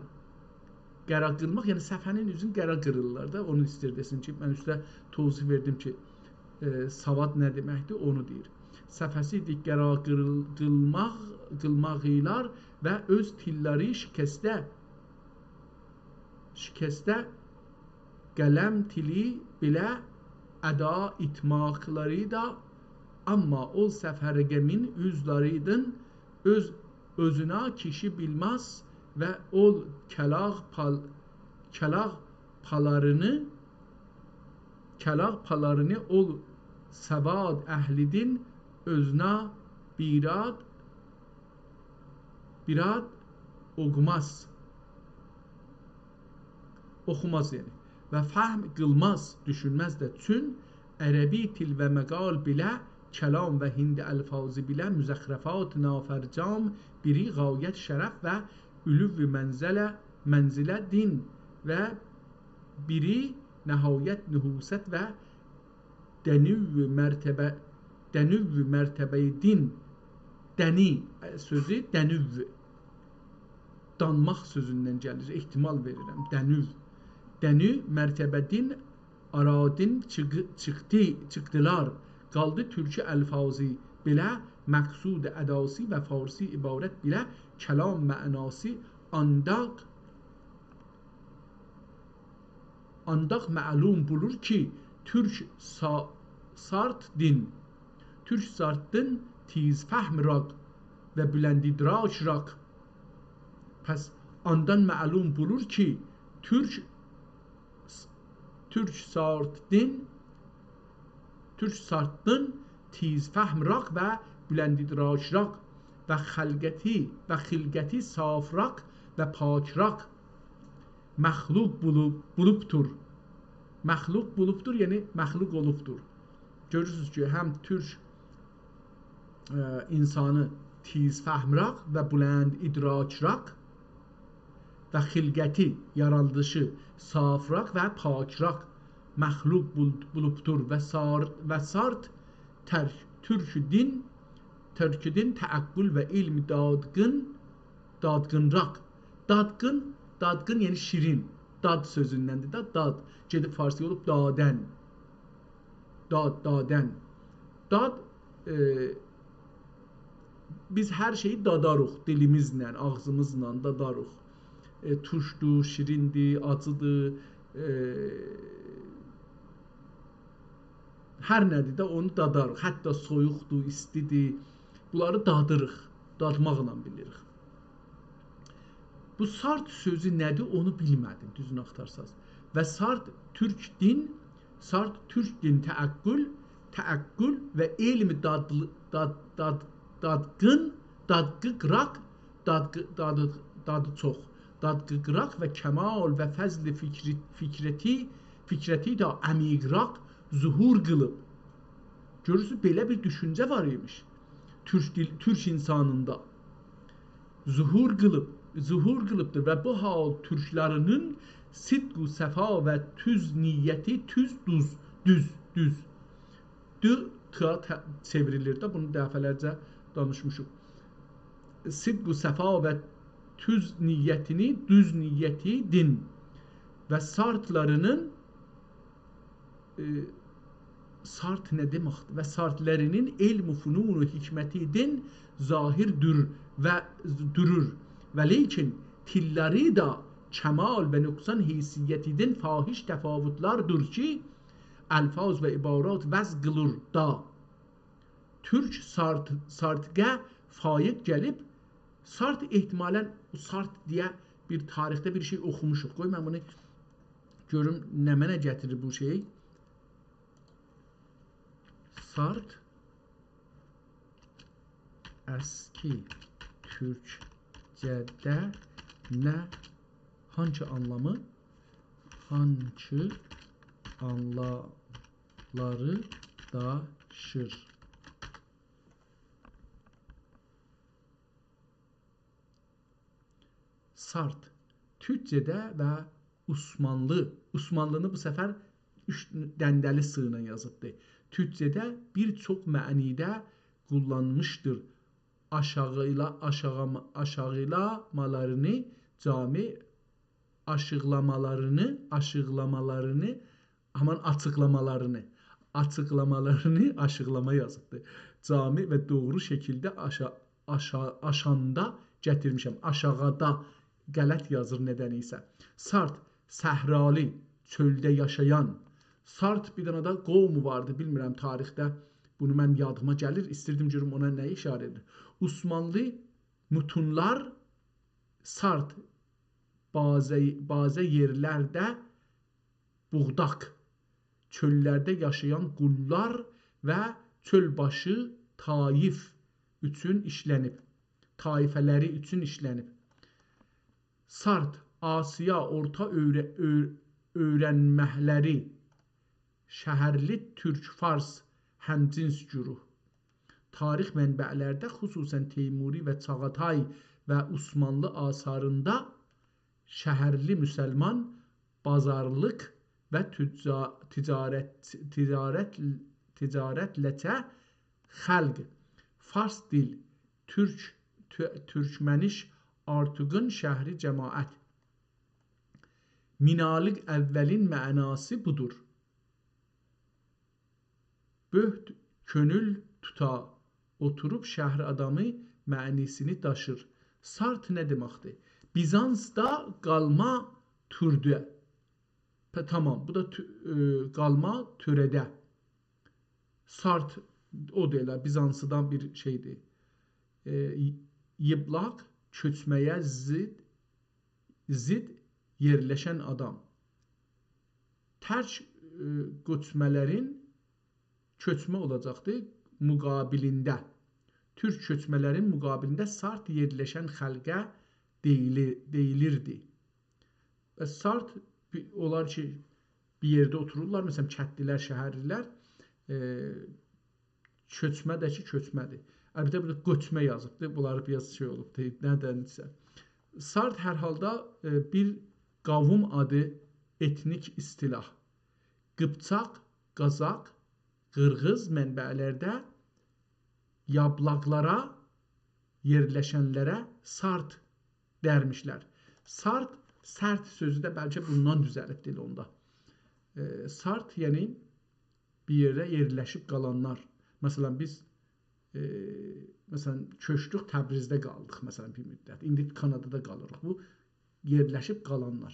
قارا قیرماق، یعنی صفحه‌نین اوزون قارا قیریرلار دا، اونو ایستیر دئسین کی، من اوسته توضیح وئردیم کی، ائ، سواد نه دئمکدیر، اونو دئییر. صفحه‌سی ایدی قارا قیریل-، قیلماق، قیلماقیلار و اؤز تیللری شکسته، شکسته قلم تیلی بیله ادا ایتماقلاری دا، آمما او صفحه رقمین اوزلریدین اؤز، اؤزونه کیشی بیلمز و او کلاغ پال-، کلاغ پالارینی، کلاغ پالارینی او سواد اهلیدین اؤزونه بیراد، بیراد اوخوماز. اوخوماز، یعنی. و فهم قیلماز، دوشونمز ده. چون عربی تیل و مقال بیله، کلام و هندی الفاظی بیله، مزخرفات نافرجام، بیری غایت شرف و علو منزله، منزله دین و بیری نهایت نحوست و دنو مرتبه، دنو مرتبه دین. دنی، ائ، سؤزو دنو. دانماق سؤزوندن گلیر، احتمال وئریرم. دنو. دنو مرتبه دین آرادین چیغی-، چیخدی، چیخدیلار. قالدی تورکی الفاظی بیله، مقصود اداسی و فارسی عبارت بیله، کلام معناسی آنداق آنداق معلوم بولور کی، تورک سا-، سارت دین، تورک سارت دین تیز فهم راق و بلند ادراک راق. پس آندان معلوم بولور کی، تورک، تورک سارت دین، تورک سارت دین تیز فهم راق و بلند ادراک راق و خلقتی، و خلقتی صاف راق و پاک راق. مخلوق بولوب، بولوبدور. مخلوق بولوبدور، یعنی مخلوق اولوبدور. گؤرورسونوز کی، هم تورک، ائ، اینسانی تیز فهم راق و بلند ادراک راق و خلقتی، یارادیشی صاف راق و پاک راق مخلوق بول-، بولوبدور و سار-، و سارت ترک، تورک دین، تورک دین تعقل و علم دادقین دادقین راق. دادقین، دادقین، یعنی شیرین. داد سؤزوندندیر ده، داد. گئدیب فارسی اولوب دادن. داد، دادن. داد، ائ، بیز هر شئیی داداریق، دیلیمیزله، آغزیمیزلا داداریق. ائ، تورشدور، شیریندیر، آجیدیر، ائ، هر نه‌دیر ده اونو داداریق. حتی سویوقدور، ایستیدیر. بونلاری دادیریق، دادماقلا بیلیریک. بو سارت سؤزو نه‌دیر، اونو بیلمه‌دیم، دوزونو آختارساز. و سارت تورک دین، سارت تورک دین تعقل، تعقل و علم دادلی-، داد-، داد-، دادقین، دادقی قیراق، دادقی-، دادی، دادی چوخ، دادقی قیراق و کمال و فضل فکری، فکرتی، فکرتی ده عمیق راق ظهور قیلیب. گؤرورسونوز، بئله بیر دوشونجه وار ایمیش تورک دیل، تورک اینسانیندا. ظهور قیلیب، ظهور قیلیبدیر و بو حال تورکلرینین صدق و صفا و توز نیتی، توز، دوز، دوز، دوز. دو، ت-، ته-، چئوریلیر ده، بونو دفعه‌لرجه دانیشمیشیق. صدق و صفا و توز نیتینی، دوز نیتی دین و سارتلارینین، ائ، سارت نه دئمکدیر؟ و سارتلرینین علم و فنون و حکمتی دین ظاهر دور و دورور. و لیکن تیللری ده کمال و نقصان حیثیتی دین فاحش تفاوتلاردیر کی، الفاظ و عبارات وضع قیلیر دا. تورک سارت، سارتقه فایق گلیب، سارت احتمالاً، بو سارت دئیه بیر تاریخده بیر شئی اوخوموشوق. قوی من بونو گؤروم نمنه گتیریر بو شئی. سارت اسکی تورکجه‌ده نه، هانسی آنلامی، هانسی آنلاملاری داشیر؟ سارت، تورکجه‌ده و عثمانلی، عثمانلینی بو سفر اوچ دنده‌لی س ایله یازیبدی. تورکجه‌ده بیر چوخ معنیده قوللانمیشدیر. آشاغیلا-، آشاغاما-، آشاغیلامالارینی، جامع آشیقلامالارینی، آشیقلامالارینی، همان آچیقلامالارینی، آچیقلامالارینی، آشیقلاما یازیبدی. جامع و دوغرو شکیلده آشا-، آشا-، آشاندا گتیرمیشم. آشاغادا غلط یازیر ندنیسه. سارت، صحرالی، چؤلده یاشایان. سارت بیر دنه ده قومو واردی، بیلمیرم تاریخده. بونو من یادیما گلیر، ایستیردیم گؤروم اونا نه ایشاره ائدیر. عثمانلی متونلار سارت بازی، بازی یئرلرده بوغداق، چؤللرده یاشایان قوللار و چؤل باشی طایف اوچون ایشله‌نیب. طایفه‌لری اوچون ایشله‌نیب. سارت، آسیا، اورتا اؤیره-، اؤ-، اؤیرنمه‌لری، شهرلی تورک، فارس، همجنس گروه. تاریخ منبع‌لرده، خصوصاً تیموری و چاغاتای و عثمانلی آثاریندا شهرلی مسلمان، بازارلیق و تجا-، تجارت، تجارت، تجارتله‌چه خلق، فارس دیل، تورک، تو-، تورکمنیش، آرتوغون شهری، جماعت. مینالیق اولین معناسی بودور. بؤهت کؤنول توتا، اوتوروب شهر آدامی معنی‌سینی داشیر. سارت نه دئمکدیر؟ بیزانسدا قالما تورده. پ-، تامام، بو دا تو-، ائ، قالما تؤره‌ده. سارت، او دا ائله بیزانسدان بیر شئیدیر. ائ، ی-، ییبلاق، کؤچمه‌یه ضد، ضد یئرلشن آدام. ترک، ائ، کؤچمه‌لرین، کؤچمه اولاجاقدی، مقابلینده. تورک کؤچمه‌لرین مقابلینده سارت یئرلشن خلقه دئییلی-، دئییلیردی. و سارت بی-، اونلار کی، بیر یئرده اوتورورلار، مثلاً، کندلی‌لر، شهرلی‌لر، ائ، کؤچمه ده کی، کؤچمه‌دیر. البته، بورادا گؤچمه یازیبدیر. بونلاری بیر آز شئی اولوبدور، ندنسه. سارت هر حالدا، ائ، بیر قوم آدی، ائتنیک اصطلاح. قیپچاق، قازاق، قیرغیز منبع‌لرده یابلاقلارا، یئرلشنلره سارت درمیشلر. سارت، سرت سؤزو ده بلکه بوندان دوزلیب دیل اوندا. ائ، سارت، یعنی بیر یئرده یئرلشیب قالانلار. مثلاً، بیز، ائ، مثلاً، کؤچدوک، تبریزده قالدیق، مثلاً، بیر مدت. ایندی کانادادا قالیریق. بو، یئرلشیب قالانلار.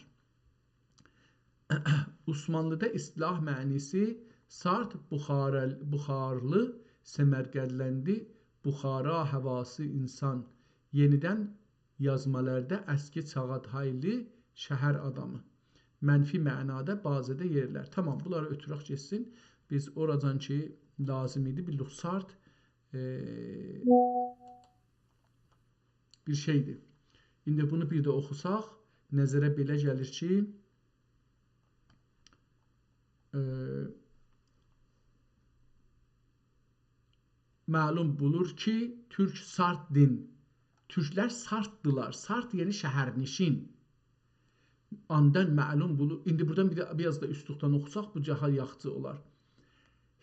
عثمانلی‌دا اصطلاح معنی‌سی سارت، بخارا-، بخارلی، سمرقندلی، بخارا هواسی انسان. یئنیدن یازمالاردا اسکی چاغاتایلی شهر آدامی. منفی معنادا بازی‌ده یئرلر. تامام، بونلاری اؤتورک گئتسین. بیز اوراجان کی لازیم ایدی، بیلدیک سارت، ائ، بیر شئیدیر. ایندی بونو بیر ده اوخوساق، نظره بئله گلیر کی، ائ، معلوم بولور کی، تورک سارتدین. تورکلر سارتدیلار. سارت، یعنی شهرنشین. آندان معلوم بولور. ایندی بورادان بیر ده، بیر آز دا اوستلوقدان اوخوساق، بو داها یاخشی اولار.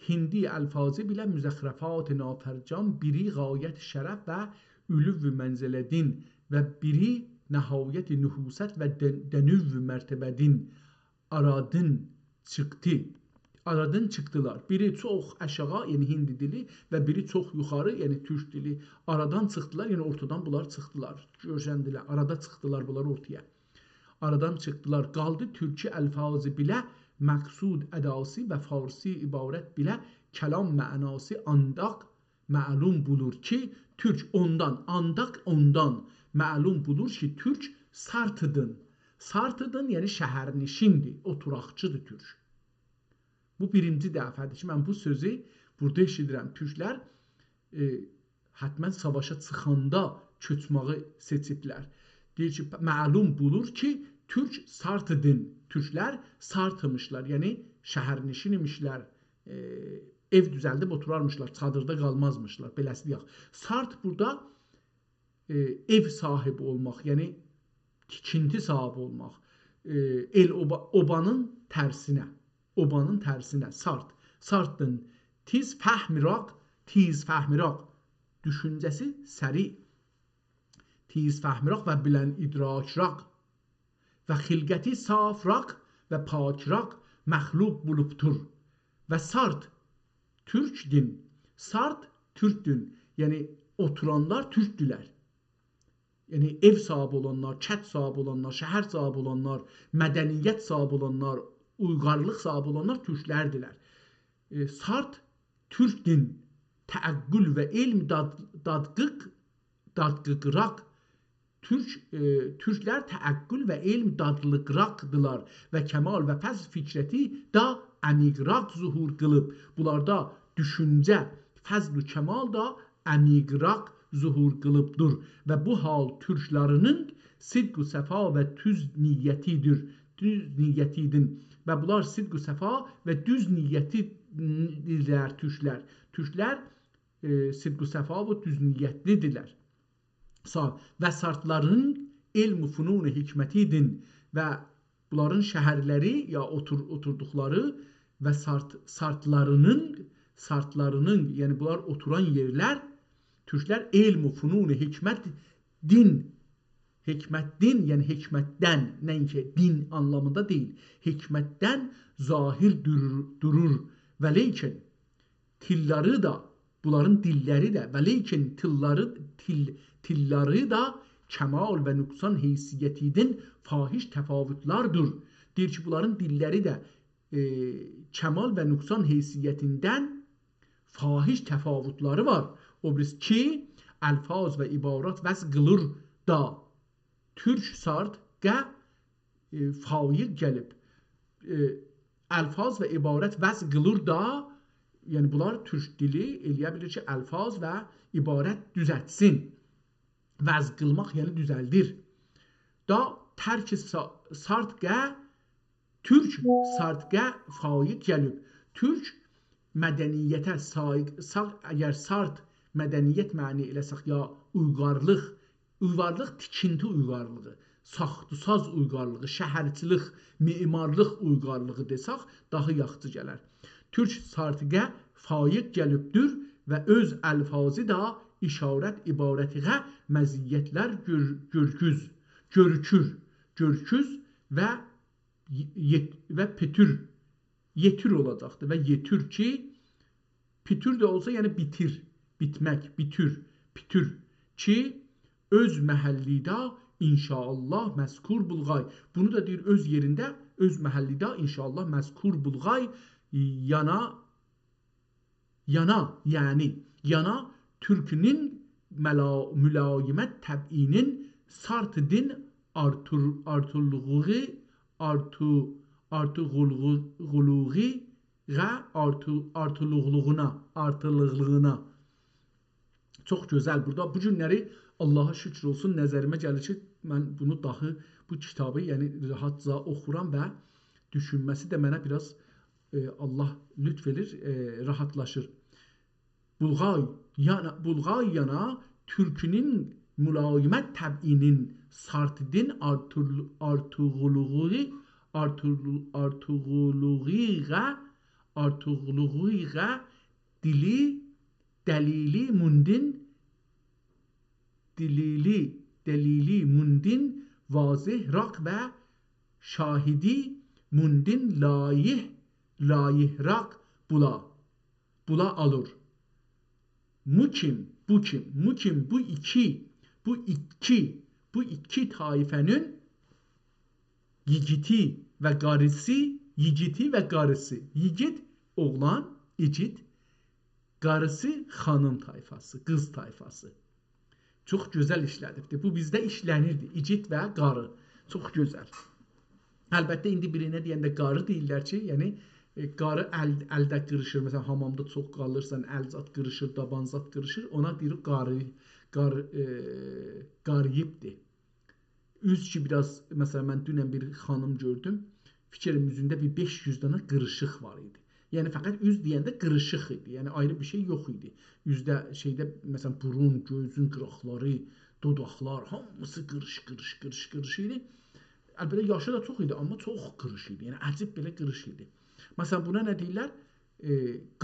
هندی الفاظی بیله مزخرفات نافرجام، بیری غایت شرف و علو منزله‌دین و بیری نهایت نحوست و دن-، دنو مرتبه‌دین آرادین چیخدی. آرادین چیخدیلار. بیری چوخ آشاغی، یعنی هندی دیلی، و بیری چوخ یوخاری، یعنی تورک دیلی. آرادان چیخدیلار، یعنی اورتادان بونلار چیخدیلار. گؤرسندیلر، آرادا چیخدیلار بونلار اورتایا. آرادان چیخدیلار. قالدی تورکی الفاظی بیله، مقصود اداسی و فارسی عبارت بیله، کلام معناسی آنداق معلوم بولور کی، تورک اوندان، آنداق اوندان معلوم بولور کی، تورک سارتدین. سارتدین، یعنی شهرنشیندیر، اوتوراقچیدیر تورک. بو بیرینجی دفعه‌دیر کی، من بو سؤزو بورادا ائشیدیرم. تورکلر، ائ، حتماً ساواشا چیخاندا کؤچمه‌یی سئچیبلر. دئییر کی، معلوم بولور کی، تورک سارتدین، تورکلر سارتمیشلار، یعنی شهرنشین ایمیشلر، ائ، ائو دوزلدیب اوتورارمیشلار، چادیردا قالمازمیشلار، بئله‌سی دئیک. سارت بورادا، ائ، ائو صاحیبی اولماق، یعنی تیکینتی صاحیبی اولماق، ائ، ائل اوبا، اوبانین ترسینه، اوبانین ترسینه، سارت، سارتدین، تیز فهمیراق، تیز فهمیراق. دوشونجه‌سی سریع، تیزفهم‌راق و بلندادراک‌راق و خلقتی صاف‌راق و پاک‌راق مخلوق بولوبدور. و سارت تورکدین، سارت تورکدون، یعنی اوتورانلار تورکدولر. یعنی ائو صاحیبی اولانلار، کند صاحیبی اولانلار، شهر صاحیبی اولانلار، مدنیت صاحیبی اولانلار، اویغارلیق صاحیبی اولانلار تورکلردیلر. ائ، سارت تورکدین تعقل و علم داد-، دادقیق، دادقیق‌راق. تورک، ائ، تورکلر تعقل و علم دادلیق‌راقدیلار و کمال و فضل فکرتی دا عمیق‌راق ظهور قیلیب. بونلاردا دوشونجه، فضل و کمال دا عمیق‌راق ظهور قیلیبدیر و بو حال تورکلرینین صدق و صفا و دوز نیتی‌دیر. دوز نیتی‌دین. و بونلار صدق و صفا و دوز نیتی‌دیرلر تورکلر. تورکلر، ائ، صدق و صفا و دوز نیتلی‌دیرلر. سا-، و سارتلارین علم و فنون حکمتی‌دین و بونلارین شهرلری یا اوتور-، اوتوردوقلاری و سارت-، سارتلارینین، سارتلارینین، یعنی بونلار اوتوران یئرلر، تورکلر علم و فنون حکمت دین، حکمت دین، یعنی حکمتدن، نه اینکی دین آنلامیندا دئییل، حکمتدن ظاهر دورور، دورور. و لیکن تیللاری دا، بونلارین دیللری ده، و لیکن تیللاری، تیل-، تیللاری دا کمال و نقصان حیثیتی‌دین فاحش تفاوت‌لردیر. دئییر کی، بونلارین دیللری ده، ائ، کمال و نقصان حیثیتیندن فاحش تفاوت‌لری وار. او بیریسی کی، الفاظ و عبارات وضع قیلیر دا. تورک سارت قه ائ، فایق گلیب، ائ، الفاظ و عبارت وضع قیلیر دا، یعنی بونلار تورک دیلی ائلیه بیلیر کی، الفاظ و عبارت دوزلتسین. وضع قیلماق، یعنی دوزلدیر. دا ترک سا-، سارت قه، تورک سارت قه فایق گلیب. تورک مدنیته سایق، سا-، اگر سارت مدنیت معنی ائله‌سک، یا اویغارلیق، اویغارلیق، تیکینتی اویغارلیغی، ساخت و ساز اویغارلیغی، شهرچیلیک، معمارلیق اویغارلیغی دئسک، داها یاخشی گلر. تورک سارت قه فایق گلیبدیر و اؤز الفاظی دا اشارت عبارتی قه مزیت‌لر گؤر-، گؤرکوز، گؤرکور، گؤرکوز و یئ-، یئت-، و پتور، یئتور اولاجاقدیر و یئتور کی، پیتور ده اولسا، یعنی بیتیر، بیتمک، بیتور، پیتور کی، اؤز محلیده ان‌شاءالله مذکور بولغای. بونو دا دئییر، اؤز یئرینده، اؤز محلیده ان‌شاءالله مذکور بولغای، یانا، یانا، یعنی، یانا تورکونون ملا-، ملایمت طبعی‌نین سارتدین آرتور-، آرتورلوغو، آرتو-، آرتوغولغو-، غولوغی غه آرتو-، آرتولوغلوغونا، آرتیلیقلیغینا. چوخ گؤزل. بورادا بو گونلری، آللاها شوکور اولسون، نظریمه گلیر کی، من بونو داها، بو کیتابی، یعنی، راحاتجا اوخورام و دوشونمه‌سی ده منه بیر آز، ائ، آللاه لطف ائلیر، ائ، راحاتلاشیر. بولغای یانا، بولغای یانا تورکونون ملایمت طبعی‌نین سارتدین آرتور-، آرتوغولوغو، آرتور-، آرتوغولوغیغا، آرتوغولوغیغا دیلی، دلیلی موندین، دیلیلی، دلیلی موندین واضح‌راق و شاهدی موندین لایح، لایح‌راق بولا، بولا آلور. مو کیم، بو کیم، مو کیم، بو ایکی، بو ایکی، بو ایکی طایفه‌نین ییگیتی و قاریسی، ییگیتی و قاریسی. ییگیت، اوغلان، ایگید، قاریسی خانیم طایفاسی، قیز طایفاسی. چوخ گؤزل ایشله‌دیبدیر. بو بیزده ایشله‌نیردی. ایگید و قاری. چوخ گؤزل. البته، ایندی بیرینه دئینده قاری دئییرلر کی، یعنی، ائ، قاری ال، الده قیریشیر. مثلا، حامامدا چوخ قالیرسان، ال زاد قیریشیر، دابان زاد قیریشیر. اونا دئییر قاری، قار، ائ، قاریبدیر. اوز کی، بیر آز، مثلا، من دونن بیر خانیم گؤردوم، فیکریم اوزونده بیر بئش یوز دنه قیریشیق وار ایدی. یعنی، فقط اوز دئینده قیریشیق ایدی. یعنی، آیری بیر شئی یوخ ایدی. اوزده، شئیده، مثلا، بورون، گؤزون قیراقلاری، دوداقلار، هامیسی قیریش، قیریش، قیریش، قیریش ایدی. البته، یاشی دا چوخ ایدی، آمما چوخ قیریش ایدی. یعنی، عجیب بئله قیریش ایدی. مثلا، بونا نه دئییرلر؟ ائ،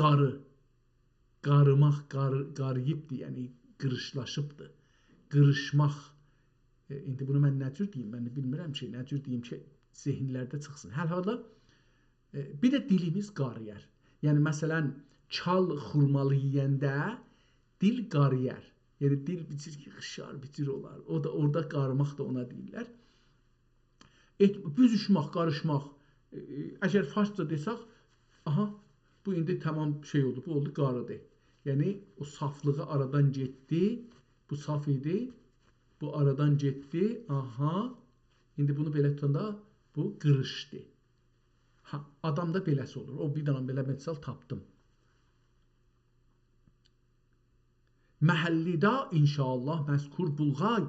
قاری. قاریماق، قار، قاریبدیر، یعنی قیریشلاشیبدیر. قیریشماق. ائ، ایندی بونو من نه جور دئییم؟ من ده بیلمیرم کی، نه جور دئییم کی، ذهنلرده چیخسین. هر حالدا، ائ، بیر ده دیلیمیز قارییار. یعنی، مثلا، چال خورمالی یئینده دیل قارییار. یعنی، دیل بیر جور قیشار، بیر جور اولار. او دا، اورادا قاریماق دا اونا دئییرلر. ائت-، بوزوشمک، قاریشماق. ائ، ائ، اگر فارسجا دئسک، آها، بو ایندی تمام شئی اولدو، بو اولدو قاریدی. یعنی، او صافلیغی آرادان گئتدی، بو صاف ایدی، بو آرادان گئتدی، آها، ایندی بونو بئله توتاندا بو قیریشدی. ها، آدام دا بئله‌سی اولور. او بیر دنه بئله مثال تاپدیم. محلی‌ده، ان‌شاءالله، مذکور بولغای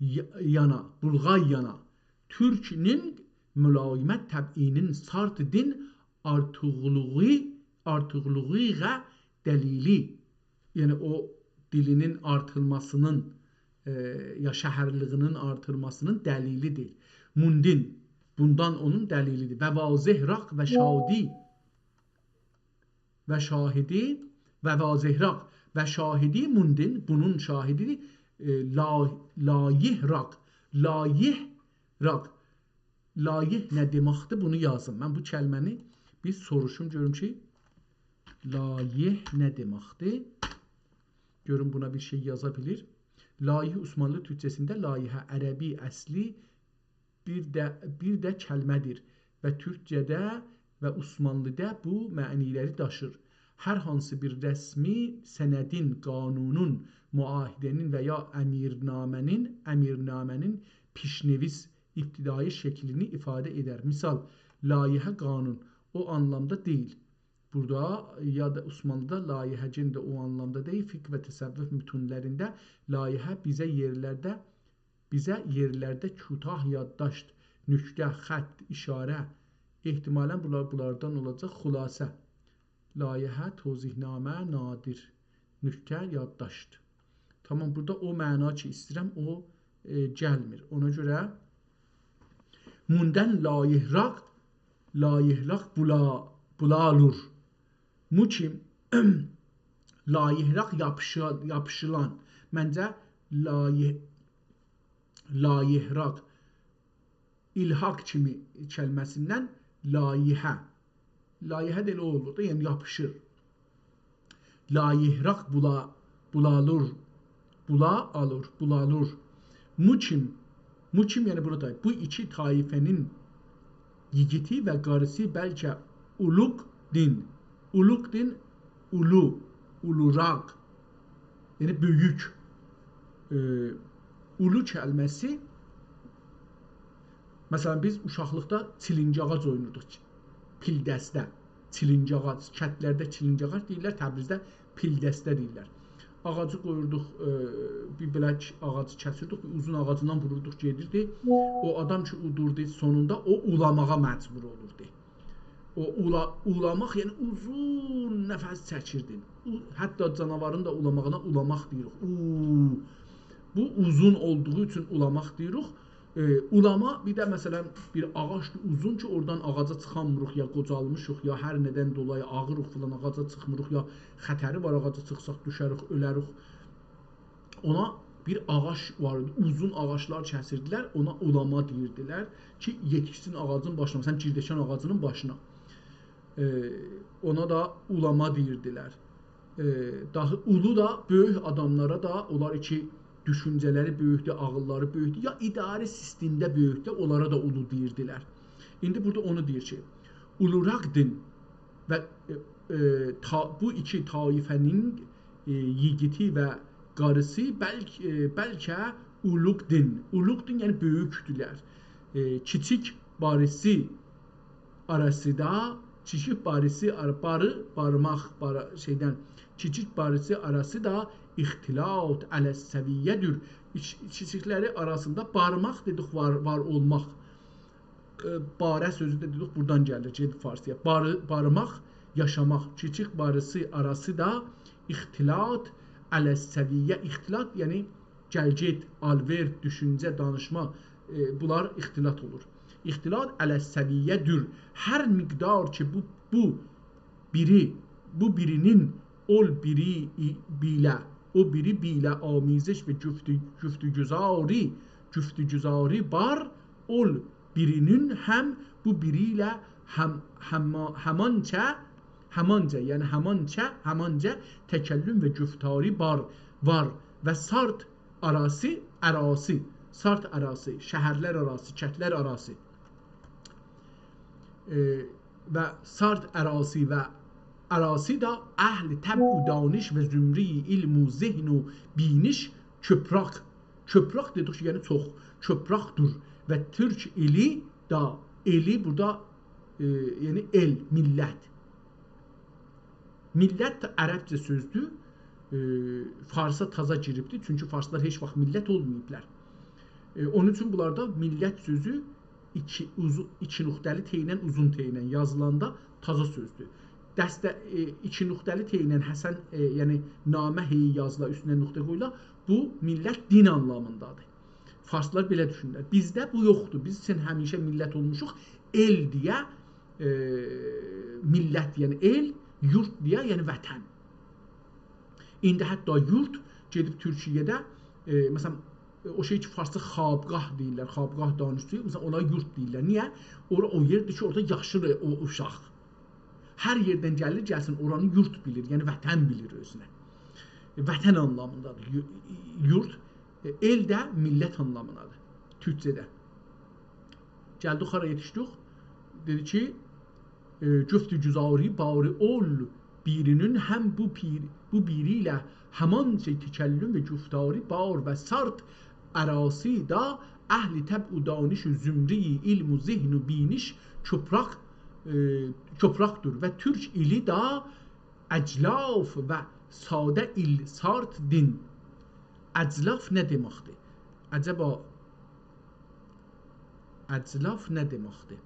ی-، یانا، بولغای یانا، تورکونون ملایمت طبعی‌نین سارتدین آرتیقلیغی، آرتیقلیغیغا دلیلی، یعنی او دیلی‌نین آرتیلماسی‌نین، ائ، یا شهرلیگی‌نین آرتیلماسی‌نین دلیلی‌دیر. موندین، بوندان اونون دلیلی‌دیر. و واضحراق و شادی و شاهدی و واضحراق و شاهدی موندین، بونون شاهدی، ائ، لا-، لایح‌راق، لایح‌راق. لایح نه دئمکدیر؟ بونو یازین. من بو کلمه‌نی بیر سوروشوم، گؤروم کی، لایح نه دئمکدیر؟ گؤروم بونا بیر شئی یازا بیلیر. لایح عثمانلی تورکجه‌سینده لایحه، عربی اصلی بیر ده، بیر ده کلمه‌دیر و تورکجه‌ده و عثمانلی‌دا بو معنی‌لری داشیر. هر هانسی بیر رسمی سندین، قانونون، معاهده‌نین و یا امیرنامه‌نین، امیرنامه‌نین پیش‌نویس، ابتدایی شکلینی ایفاده ائدر. مثال، لایحه، قانون. او آنلامدا دئییل. بورادا یا دا عثمانلی‌دا لایحه گئنه ده او آنلامدا دئییل. فقه و تصوف متونلرینده لایحه بیزه یئرلرده بیزه یئرلرده کوتاه یادداشت، نکته، خط، اشاره، احتمالا بونلار، بونلاردان اولاجاق، خلاصه، لایحه، توضیح‌نامه، نادر، نکته، یادداشت. تامام، بورادا او معنا کی ایسته‌ییرم، او، ائ، گلمیر. اونا گؤره موندن لایح‌راق، لایح‌راق بولا-، بولالور. مو کیم؟ لایح‌راق یاپیشی-، یاپیشیلان. منجه، لایح-، لایح‌راق، الحاق کیمی کلمه‌سیندن لایحه. لایحه ده ائله اولور دا، یعنی یاپیشیر. لایح‌راق بولا-، بولالور، بولا آلور، بولالور. مو کیم، مو کیم، یعنی بورادا بو ایکی طایفه‌نین ییگیتی و قاریسی بلکه اولوق دین، اولوق دین، اولو، اولوراق، یعنی بؤیوک. ائ، اولو کلمه‌سی، مثلا، بیز اوشاقلیقدا چیلینگ آغاج اویناردیق. پیل‌دسته، چیلینگ آغاج، کندلرده چیلینگ آغاج دئییرلر، تبریزده پیل‌دسته دئییرلر. آغاجی قویوردوق، ائ، بیر بئله آغاجی کسیردیک، بیر اوزون آغاجیندان ووروردوق، گئدیردی. او آدام کی اودوردو، سونوندا او اولاماغا مجبور اولوردو. او اولا-، اولاماق، یعنی اوزون نفس چکیردین. او-، حتی جاناوارین دا اولاماغینا اولاماق دئییریک. او-، بو اوزون اولدوغو اوچون اولاماق دئییریک. ائ، اولاما بیر ده، مثلا، بیر آغاجدیر اوزون کی، اورادان آغاجا چیخانمیریق، یا قوجالمیشیق، یا هر ندن دولایی آغیریق فلان، آغاجا چیخمیریق، یا خطری وار، آغاجا چیخساق دوشریک، اؤلریک. اونا بیر آغاج وار ایدی، اوزون آغاجلار کسیردیلر، اونا اولاما دئییردیلر کی، یئتیشسین آغاجین باشینا، مثلا، گیردکان آغاجینین باشینا. ائ، اونا دا اولاما دئییردیلر. ائ، داها اولو دا، بؤیوک آداملارا دا، اونلار کی دوشونجه‌لری بؤیوکدور، عاغیللاری بؤیوکدور، یا اداره سیستمده بؤیوکدور، اونلارا دا اولو دئییردیلر. ایندی بورادا اونو دئییر کی، اولوراق دین و، ائ، ائ، تا-، بو ایکی طایفه‌نین، ائ، ییگیتی و قاریسی بلک-، ائ، بلکه اولوق دین، اولوق دین، یعنی بؤیوکدولر. ائ، کیچیک باریسی آراسیدا، کیچیک باریسی آر-، باری، باریماق، بارا-، شئیدن، کیچیک باریسی آراسیدا اختلاط علی السویه‌دور. ایچ-، کیچیکلری آراسیندا باریماق دئدیک، وار، وار اولماق. ائ، باره سؤزو ده دئدیک، بورادان گلیر، گئدیب فارسی‌یا. باری-، باریماق، یاشاماق. کیچیک باریسی آراسیدا اختلاط علی السویه. اختلاط، یعنی گل-گئت، آل‌وئر، دوشونجه، دانیشما، ائ، بونلار اختلاط اولور. اختلاط علی السویه‌دور. هر مقدار کی بو، بو بیری، بو بیری‌نین اول بیری ای-، بیله او بیری بیله آمیزش و گفت، گفت‌وگذاری، گفت‌وگذاری بار، اول بیرینین هم بو بیری ایله هم، هما، همانجا، همانجا، یعنی همانجا، همانجا تکلم و گفتاری بار، وار و سارت آراسی، اراسی، سارت اراسی، شهرلر آراسی، کندلر آراسی. ائ، و سارت اراسی و اراسی دا اهل طبع و دانش و زمره‌ی علم و ذهن و بینش کؤپراق، کؤپراق دئدیک کی، یعنی چوخ، کؤپراقدور. و تورک ایلی دا، ایلی بورادا، ائ، یعنی ائل، میللت. میللت ده عربجه سؤزدور. ائ، فارسا تازا گیریبدیر. چونکی فارسلار هئچ واخت میللت اولماییبلار. ائ، اونون اوچون بونلاردا میللت سؤزو ایکی، اوزو-، ایکی نقطه‌لی ت ایله، اوزون ت ایله یازیلاندا تازا سؤزدور. دسته، ائ، ایکی نقطه‌لی ت ایله حسن، ائ، یعنی نامه هئی یازیلا، اوستونه نقطه قویولا، بو میللت دین آنلامیندادیر. فارسلار بئله دوشونورلر. بیزده بو یوخدور. بیز اوچون همیشه میللت اولموشوق ائل دئیه، ائ، میللت، یعنی ائل، یورد دئیه، یعنی وطن. ایندی حتی یورد گئدیب تورکیه‌ده، ائ، مثلا، او شئی کی، فارسدا خوابگاه دئییرلر، خوابگاه دانشجویی، مثلا، اونا یورد دئییرلر. نییه؟ اورا او یئردیر کی، اورادا یاشیر او اوشاق. هر یئردن گلیر، گلسین، اورانی یورد بیلیر، یعنی وطن بیلیر اؤزونه. ائ، وطن آنلامیندادیر یو-، یورد. ائ، ائل ده میللت آنلامینادیر تورکجه‌ده. گلدیک، هارا یئتیشدیک؟ دئدی کی، ائ، گفت‌وگذاری باری اول بیرینین هم بو پیر-، بو بیری ایله همان شئی تکلم و گفتاری بار و سارت اراسی دا اهل طبع و دانش و زمره‌ی علم و ذهن و بینش کؤپراق، ائ، کؤپراقدور و تورک ایلی دا اجلاف و ساده ایل سارت دین. اجلاف نه دئمکدیر؟ عجبا اجلاف نه دئمکدیر؟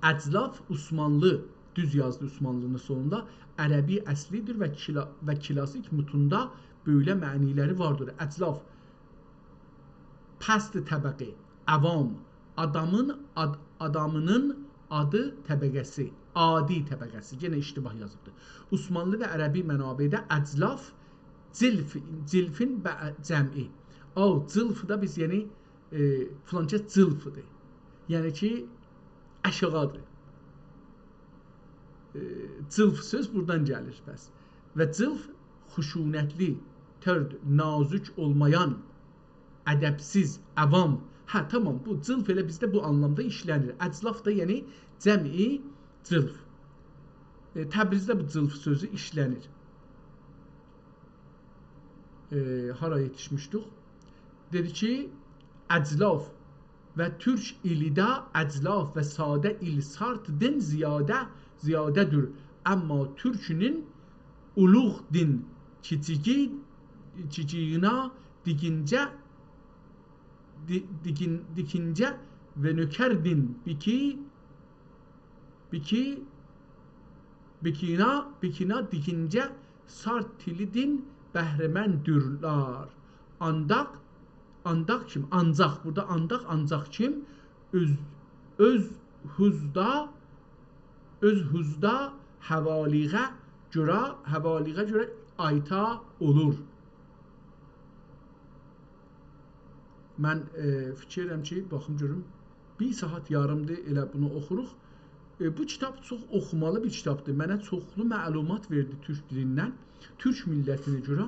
اجلاف عثمانلی، دوز یازدی عثمانلی‌نین سونوندا، عربی اصلی‌دیر و کلا-، و کلاسیک متوندا بئله معنی‌لری واردیر. اجلاف پست طبقه، عوام، آدامین آد-، آدامینین آدی طبقه‌سی، عادی طبقه‌سی، یئنه اشتباه یازیبدیر. عثمانلی و عربی منابعده اجلاف، جلف، جلفین بع-، جمعی. او، جلف دا بیز، یعنی، ائ، فلانکس جلفدیر. یعنی کی، آشاغیدیر. ائ، جلف سؤز بورادان گلیر پس. و جلف خشونتلی، ترد، نازک اولمایان، ادبسیز، عوام. هه، تامام، بو جلف ائله بیزده بو آنلامدا ایشله‌نیر. اجلاف دا، یعنی جمعی جلف. ائ، تبریزده بو جلف سؤزو ایشله‌نیر. ائ، هارا یئتیشمیشدیک؟ دئدی کی، اجلاف و تورک ایلی ده اجلاف و ساده ایل سارت دین زیاده، زیاده‌دیر. اما تورکونون اولوغ دین کیچیگی، کیچیگینه دیگینجه، دی-، دیگین-، دیگینجه و نوکر دین بیکی، بیکی، بیکینا، بیکینا دیگینجه سارت تیلی دین بهره‌منددیرلر. آنداق، آنداق کیم؟ آنجاق، بورادا آنداق، آنجاق کیم؟ اؤز، اؤز هوزدا، اؤز هوزدا حوالیغه گؤره، حوالیغه گؤره آیتا اولور. من، ائ، فیکیر ائدیرم کی، باخیم گؤروم، بیر ساعات یاریمدیر ائله بونو اوخوروق. ائ، بو کیتاب چوخ اوخومالی بیر کیتابدیر. منه چوخلو معلومات وئردی تورک دیلیندن، تورک میللتینه گؤره.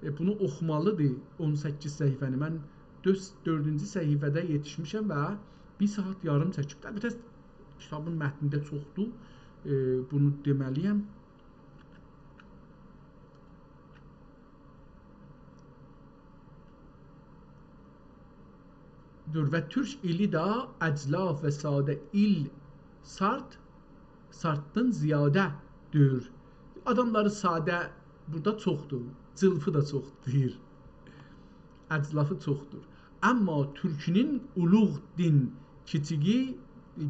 ائ، بونو اوخومالیدیر، اون سککیز صفحه‌نی. من دؤرد، دؤردونجو صفحه‌ده یئتیشمیشم و بیر ساعات یاریم چکیب. البته، کیتابین متنی ده چوخدور، ائ، بونو دئمه‌لی‌یم. دور، و تورک ایلی ده اجلاف و ساده ایل سارت، سارتدان زیاده‌دیر. آداملاری ساده بورادا چوخدور، جلفی ده چوخدور دئییر. اجلافی چوخدور. اما تورکونون اولوغ دین کیچیگی،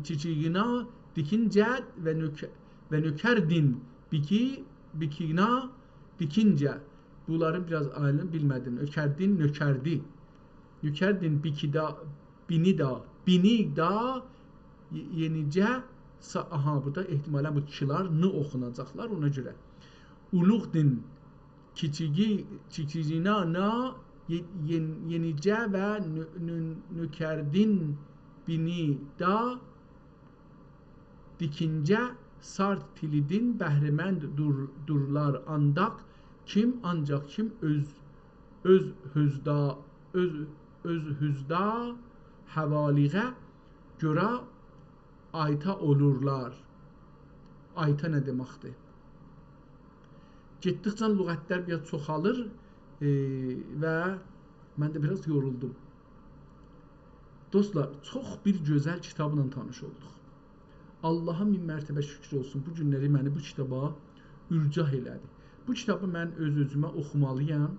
کیچیگینه دیکینجه و نوک-، و نوکر دین بیکی، بیکینا دیکینجه. بونلارین بیر آز آیرینی بیلمه‌دیم. اؤکردین، نوکردی. نوکردین، بیکیدا، بینیدا، بینیدا، یئ-، یئنیجه، سا-، آها، بورادا احتمالاً بو کیلار ن اوخوناجاقلار، اونا گؤره. اولوغدین کیچیگی، کیچیگینا نا، یئ-، یئن-، یئنیجه و نو-، نو-، نوکردین بینی دا، دیکینجه سارت تیلیدین بهره‌مند دور-، دورلار آنداق کیم، آنجاق کیم اؤز، اؤز هؤزدا، اؤز، اؤز هؤزدا حوالیغه گؤره آیتا اولورلار. آیتا نه دئمکدیر؟ گئتدیکجه لغتلر بیر آز چوخالیر، ائ، و من ده بیر آز یورولدوم. دوستلار، چوخ بیر گؤزل کیتابلا تانیش اولدوق. آللاها مین مرتبه شوکور اولسون، بو گونلری منی بو کیتابا اورجاح ائله‌دی. بو کیتابی من اؤز-اؤزومه اوخومالییام.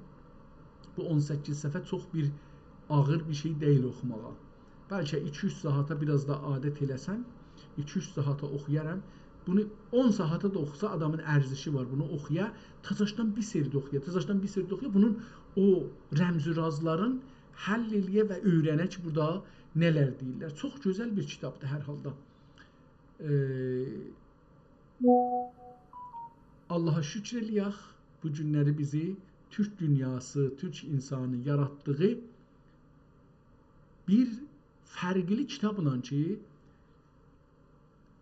بو اون سککیز صفحه چوخ بیر آغیر بیر شئی دئییل اوخوماغا. بلکه ایکی-اوچ ساعاتا بیر آز دا عادت ائله‌سم، ایکی-اوچ ساعاتا اوخویارام. بونو اون ساعاتا دا اوخوسا آدامین ارزشی وار. بونو اوخویا، تازاشدان بیر سری ده اوخویا، تازاشدان بیر سری ده اوخویا. بونون او رمز و رازلارین حل ائله‌یه و اؤیرنه کی، بورادا نه‌لر دئییرلر. چوخ گؤزل بیر کیتابدیر هر حالدا. ائ، آللاها شوکور ائله‌یک، بو گونلری بیزی تورک دونیاسی، تورک اینسانی یاراتدیغی بیر فرقلی کیتابلا کی،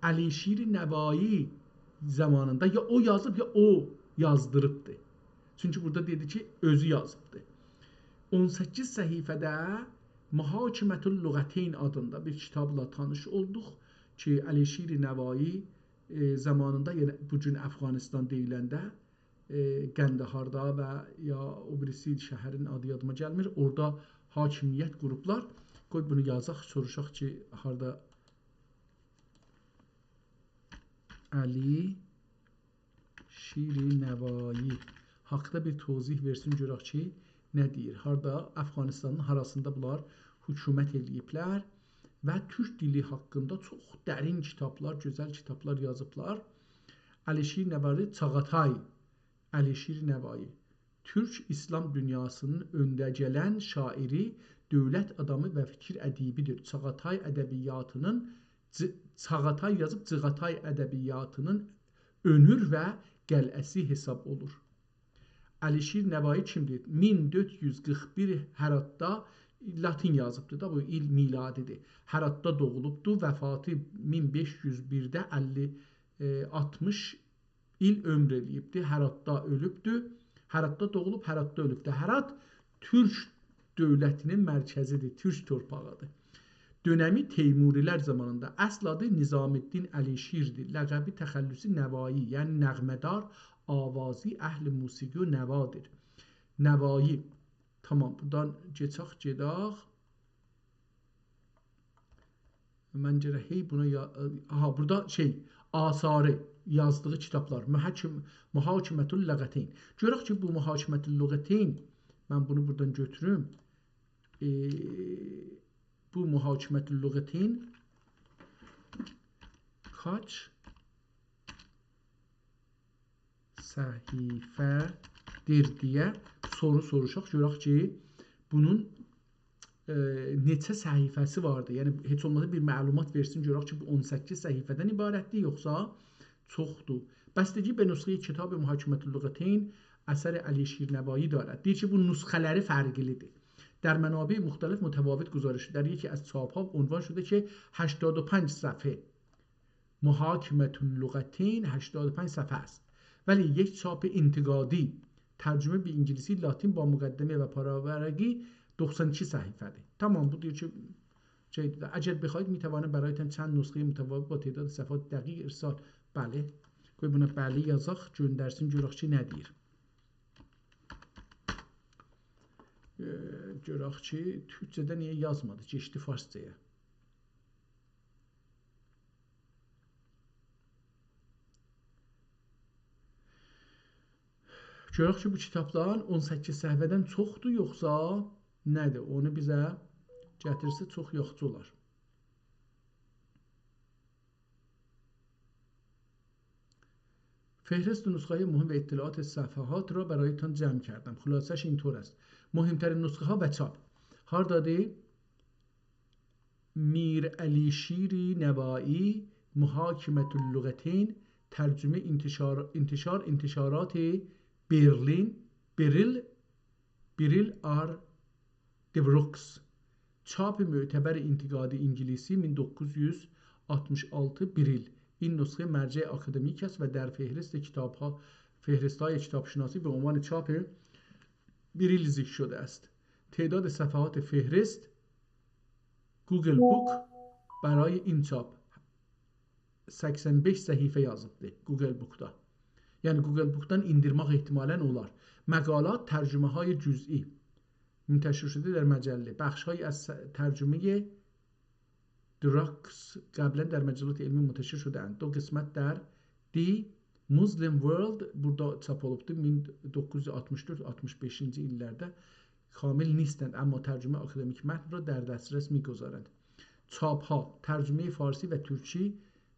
علیشیر نوایی زامانیندا یا او یازیب، یا او یازدیریبدی. چونکی بورادا دئدی کی، اؤزو یازیبدی. اون سککیز صفحه‌ده محاکمة اللغتین آدیندا بیر کیتابلا تانیش اولدوق کی، علیشیر نوایی، ائ، زامانیندا، یعنی بو گون افغانستان دئییلنده، ائ، قندهاردا و یا او بیریسی شهرین آدی یادیما گلمیر، اورادا حاکمیت قوروبلار. قوی بونو یازاق، سوروشاق کی، هاردا علیشیر نوایی حاقدا بیر توضیح وئرسین، گؤرک کی، نه دئییر؟ هاردا، افغانستانین هاراسیندا بونلار حکومت ائله‌ییبلر و تورک دیلی حاقیندا چوخ درین کیتابلار، گؤزل کیتابلار یازیبلار. علیشیر نوایی، چاغاتای، علیشیر نوایی، تورک ایسلام دونیاسینین اؤنده گلن شاعیری، دؤولت آدامی و فیکیر ادیبی‌دیر. چاغاتای ادبیاتینین، ج-، چاغاتای یازیب، جیغاتای ادبیاتینین اؤنور و قلعه‌سی حساب اولور. علیشیر نوایی کیمدیر؟ مین دؤرد یوز قیرخ بیر هراتدا، لاتین یازیبدیر دا، بو ایل میلادی‌دیر. هراتدا دوغولوبدور، وفاتی مین بئش یوز بیرده، اللی، ائ، آلتمیش ایل عؤمور ائله‌ییبدی. هراتدا اؤلوبدو. هراتدا دوغولوب، هراتدا اؤلوبدو. هرات تورک دؤولتینین مرکزی‌دیر، تورک تورپاغی‌دیر. دؤنمی تیموری‌لر زامانیندا. اصل آدی نظام‌الدین علیشیردیر. لقبی تخلصی نوایی، یعنی نغمه‌دار، آوازی، اهل موسیقی و نوادیر. نوایی. تامام، بورادان کئچک، گئدک. من گرک هئی بونا یا-، آها، بورادا شئی، آثاری، یازدیغی کیتابلار، محاکم-، محاکمة اللغتین. گؤرک کی، بو محاکمة اللغتین، من بونو بورادان گؤتوروم. ائ، بو محاکمة اللغتین کاچ صفحه‌دیر دئیه سورو سوروشاق. گؤرک کی، بونون، ائ، نئچه صفحه‌سی واردی. یعنی، هئچ اولماسا بیر معلومات وئرسین، گؤرک کی، بو اون سککیز صفحه‌دن عبارتدیر، یوخسا چوخدور. بستگی به نسخهٔ کتاب محاکمة اللغتین اثر علیشیر نوایی دارد. دئییر کی، بو نسخه‌لری فرقلی‌دیر. در منابع مختلف متفاوت گزارش شده. در یکی از چاپ‌ها عنوان شده که هشتاد و پنج صفحه. محاکمة اللغتین هشتاد و پنج صفحه است، ولی یک چاپ انتقادی، ترجمه به انگلیسی، لاتین با مقدمه و پاراورقی، دوخسان ایکی صفحه‌دیر. تامام، بو دئییر کی، شئیدیر ده، اگر بخواهید می‌توانم برایتان چند نسخهٔ متفاوت با تعداد صفحات دقیق ارسال. بلی. قوی بونا بلی یازاق، گؤندرسین، گؤرک کی، نه دئییر. ائ، گؤرک کی، تورکجه‌ده نییه یازمادی، کئچدی فارسجایا. گؤرک کی، بو کیتابلارین اون سککیز صفحه‌دن چوخدور، یوخسا نه‌دیر؟ اونو بیزه گتیرسه چوخ یاخشی اولار. فهرست نسخه‌های مهم و اطلاعات صفحات را برایتان جمع کردم. خلاصه‌اش اینطور است. مهمترین نسخه‌ها و چاپ. هاردادیر؟ میر علیشیر نوایی، محاکمة اللغتین، ترجمه انتشار، انتشار انتشارات برلین، بریل، بریل آر دبروکس. چاپ معتبر انتقاد انگلیسی، مین دوققوز یوز آلتمیش آلتی، بریل. این نسخه مرجع آکادمیک است و در فهرست کتاب‌ها، فهرست‌های کتابشناسی به عنوان چاپ بریل ذکر شده است. تعداد صفحات فهرست گوگل بوک برای این چاپ سکسن بئش صفحه یازیبدی گوگل بوکدا. یعنی گوگل بوکدان ایندیرمک احتمالاً اولار. مقالات، ترجمه‌های جزئی منتشر شده در مجله. بخش‌هایی از س-، ترجمهٔ دراکس قبلاً در مجلات علمی منتشر شده‌اند. دو قسمت در دی موسلیم ورلد، بورادا چاپ اولوبدو، مین دوققوز یوز آلتمیش دؤرد آلتمیش بئشینجی ایللرده، کامل نیستند، اما ترجمهٔ آکادمیک متن را در دسترس می‌گذارند. چاپ‌ها، ترجمهٔ فارسی و ترکی،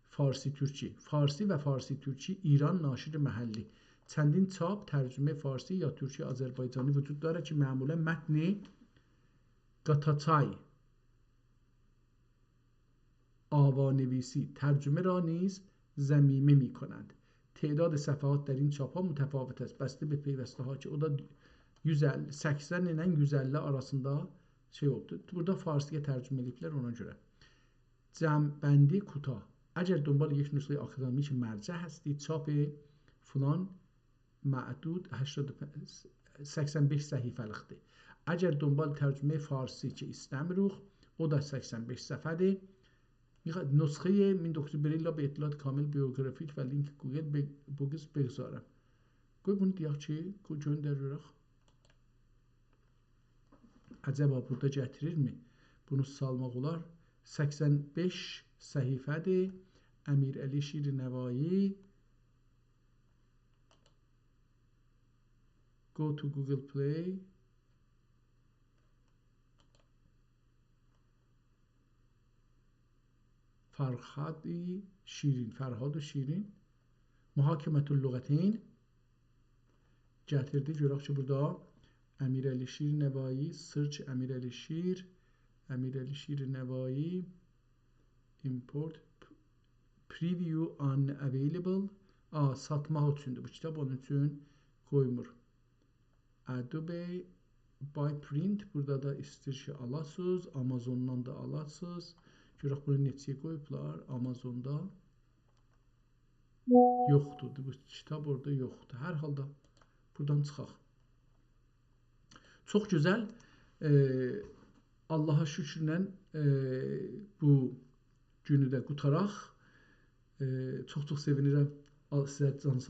فارسی ترکی، فارسی و فارسی ترکی، ایران، ناشر محلی. چندین چاپ، ترجمهٔ فارسی یا ترکی آذربایجانی وجود دارد که معمولاً متن قاتاچای آوانویسی ترجمه را نیز ضمیمه می‌کنند. تعداد صفحات در این چاپ‌ها متفاوت است، بسته به پیوسته‌ها که او دا یوز اللی، سکسن ایله یوز اللی آراسیندا شئی اولوبدو. بورادا فارسی‌یا ترجمه ائدیبلر اونا گؤره. جمع‌بندی کوتاه. اگر دنبال یک نسخهٔ آکادمیک مرجع هستید، چاپ فلان معدود هشتاد و پنج، سکسن بئش صفحه‌لیکدیر. اگر دنبال ترجمهٔ فارسی کی ایسته‌میروخ، او دا سکسن بئش صفحه‌دیر. می‌خواد نسخهٔ مین دوققوز یوز بیر ایله به اطلاعات کامل بیوگرافیک و لینک گوگل بگ-، بوکس بگذارم. قوی بونو دئیک کی، گؤ-، گؤندریرک. عجبا بورادا گتیریرمی؟ بونو سالماق اولار. سکسن بئش صفحه‌دیر. امیرعلی شیرنوایی. Go to Google Play. فرهاد شیرین، فرهاد شیرین. محاکمة اللغتین. گتیردی. گؤرک کی، بورادا امیرعلی شیرنوایی، search امیرعلی شیر، امیرعلی شیرنوایی، import، preview unavailable. آ، ساتماق اوچوندور بو کیتاب، اونون اوچون قویمور. Adobe Buy Print، بورادا دا ایسته‌ییر کی آلاسینیز، آمازوندان دا آلاسینیز. گؤرک بونو نئچه‌یه قویوبلار آمازوندا. یوخدور، بو کیتاب اورادا یوخدور. هر حالدا بورادان چیخاق. چوخ گؤزل. ائ، آللاها شوکورله، ائ، بو گونو ده قوتاراق. ائ، چوخ-چوخ سئوینیرم آل-، سیزه جان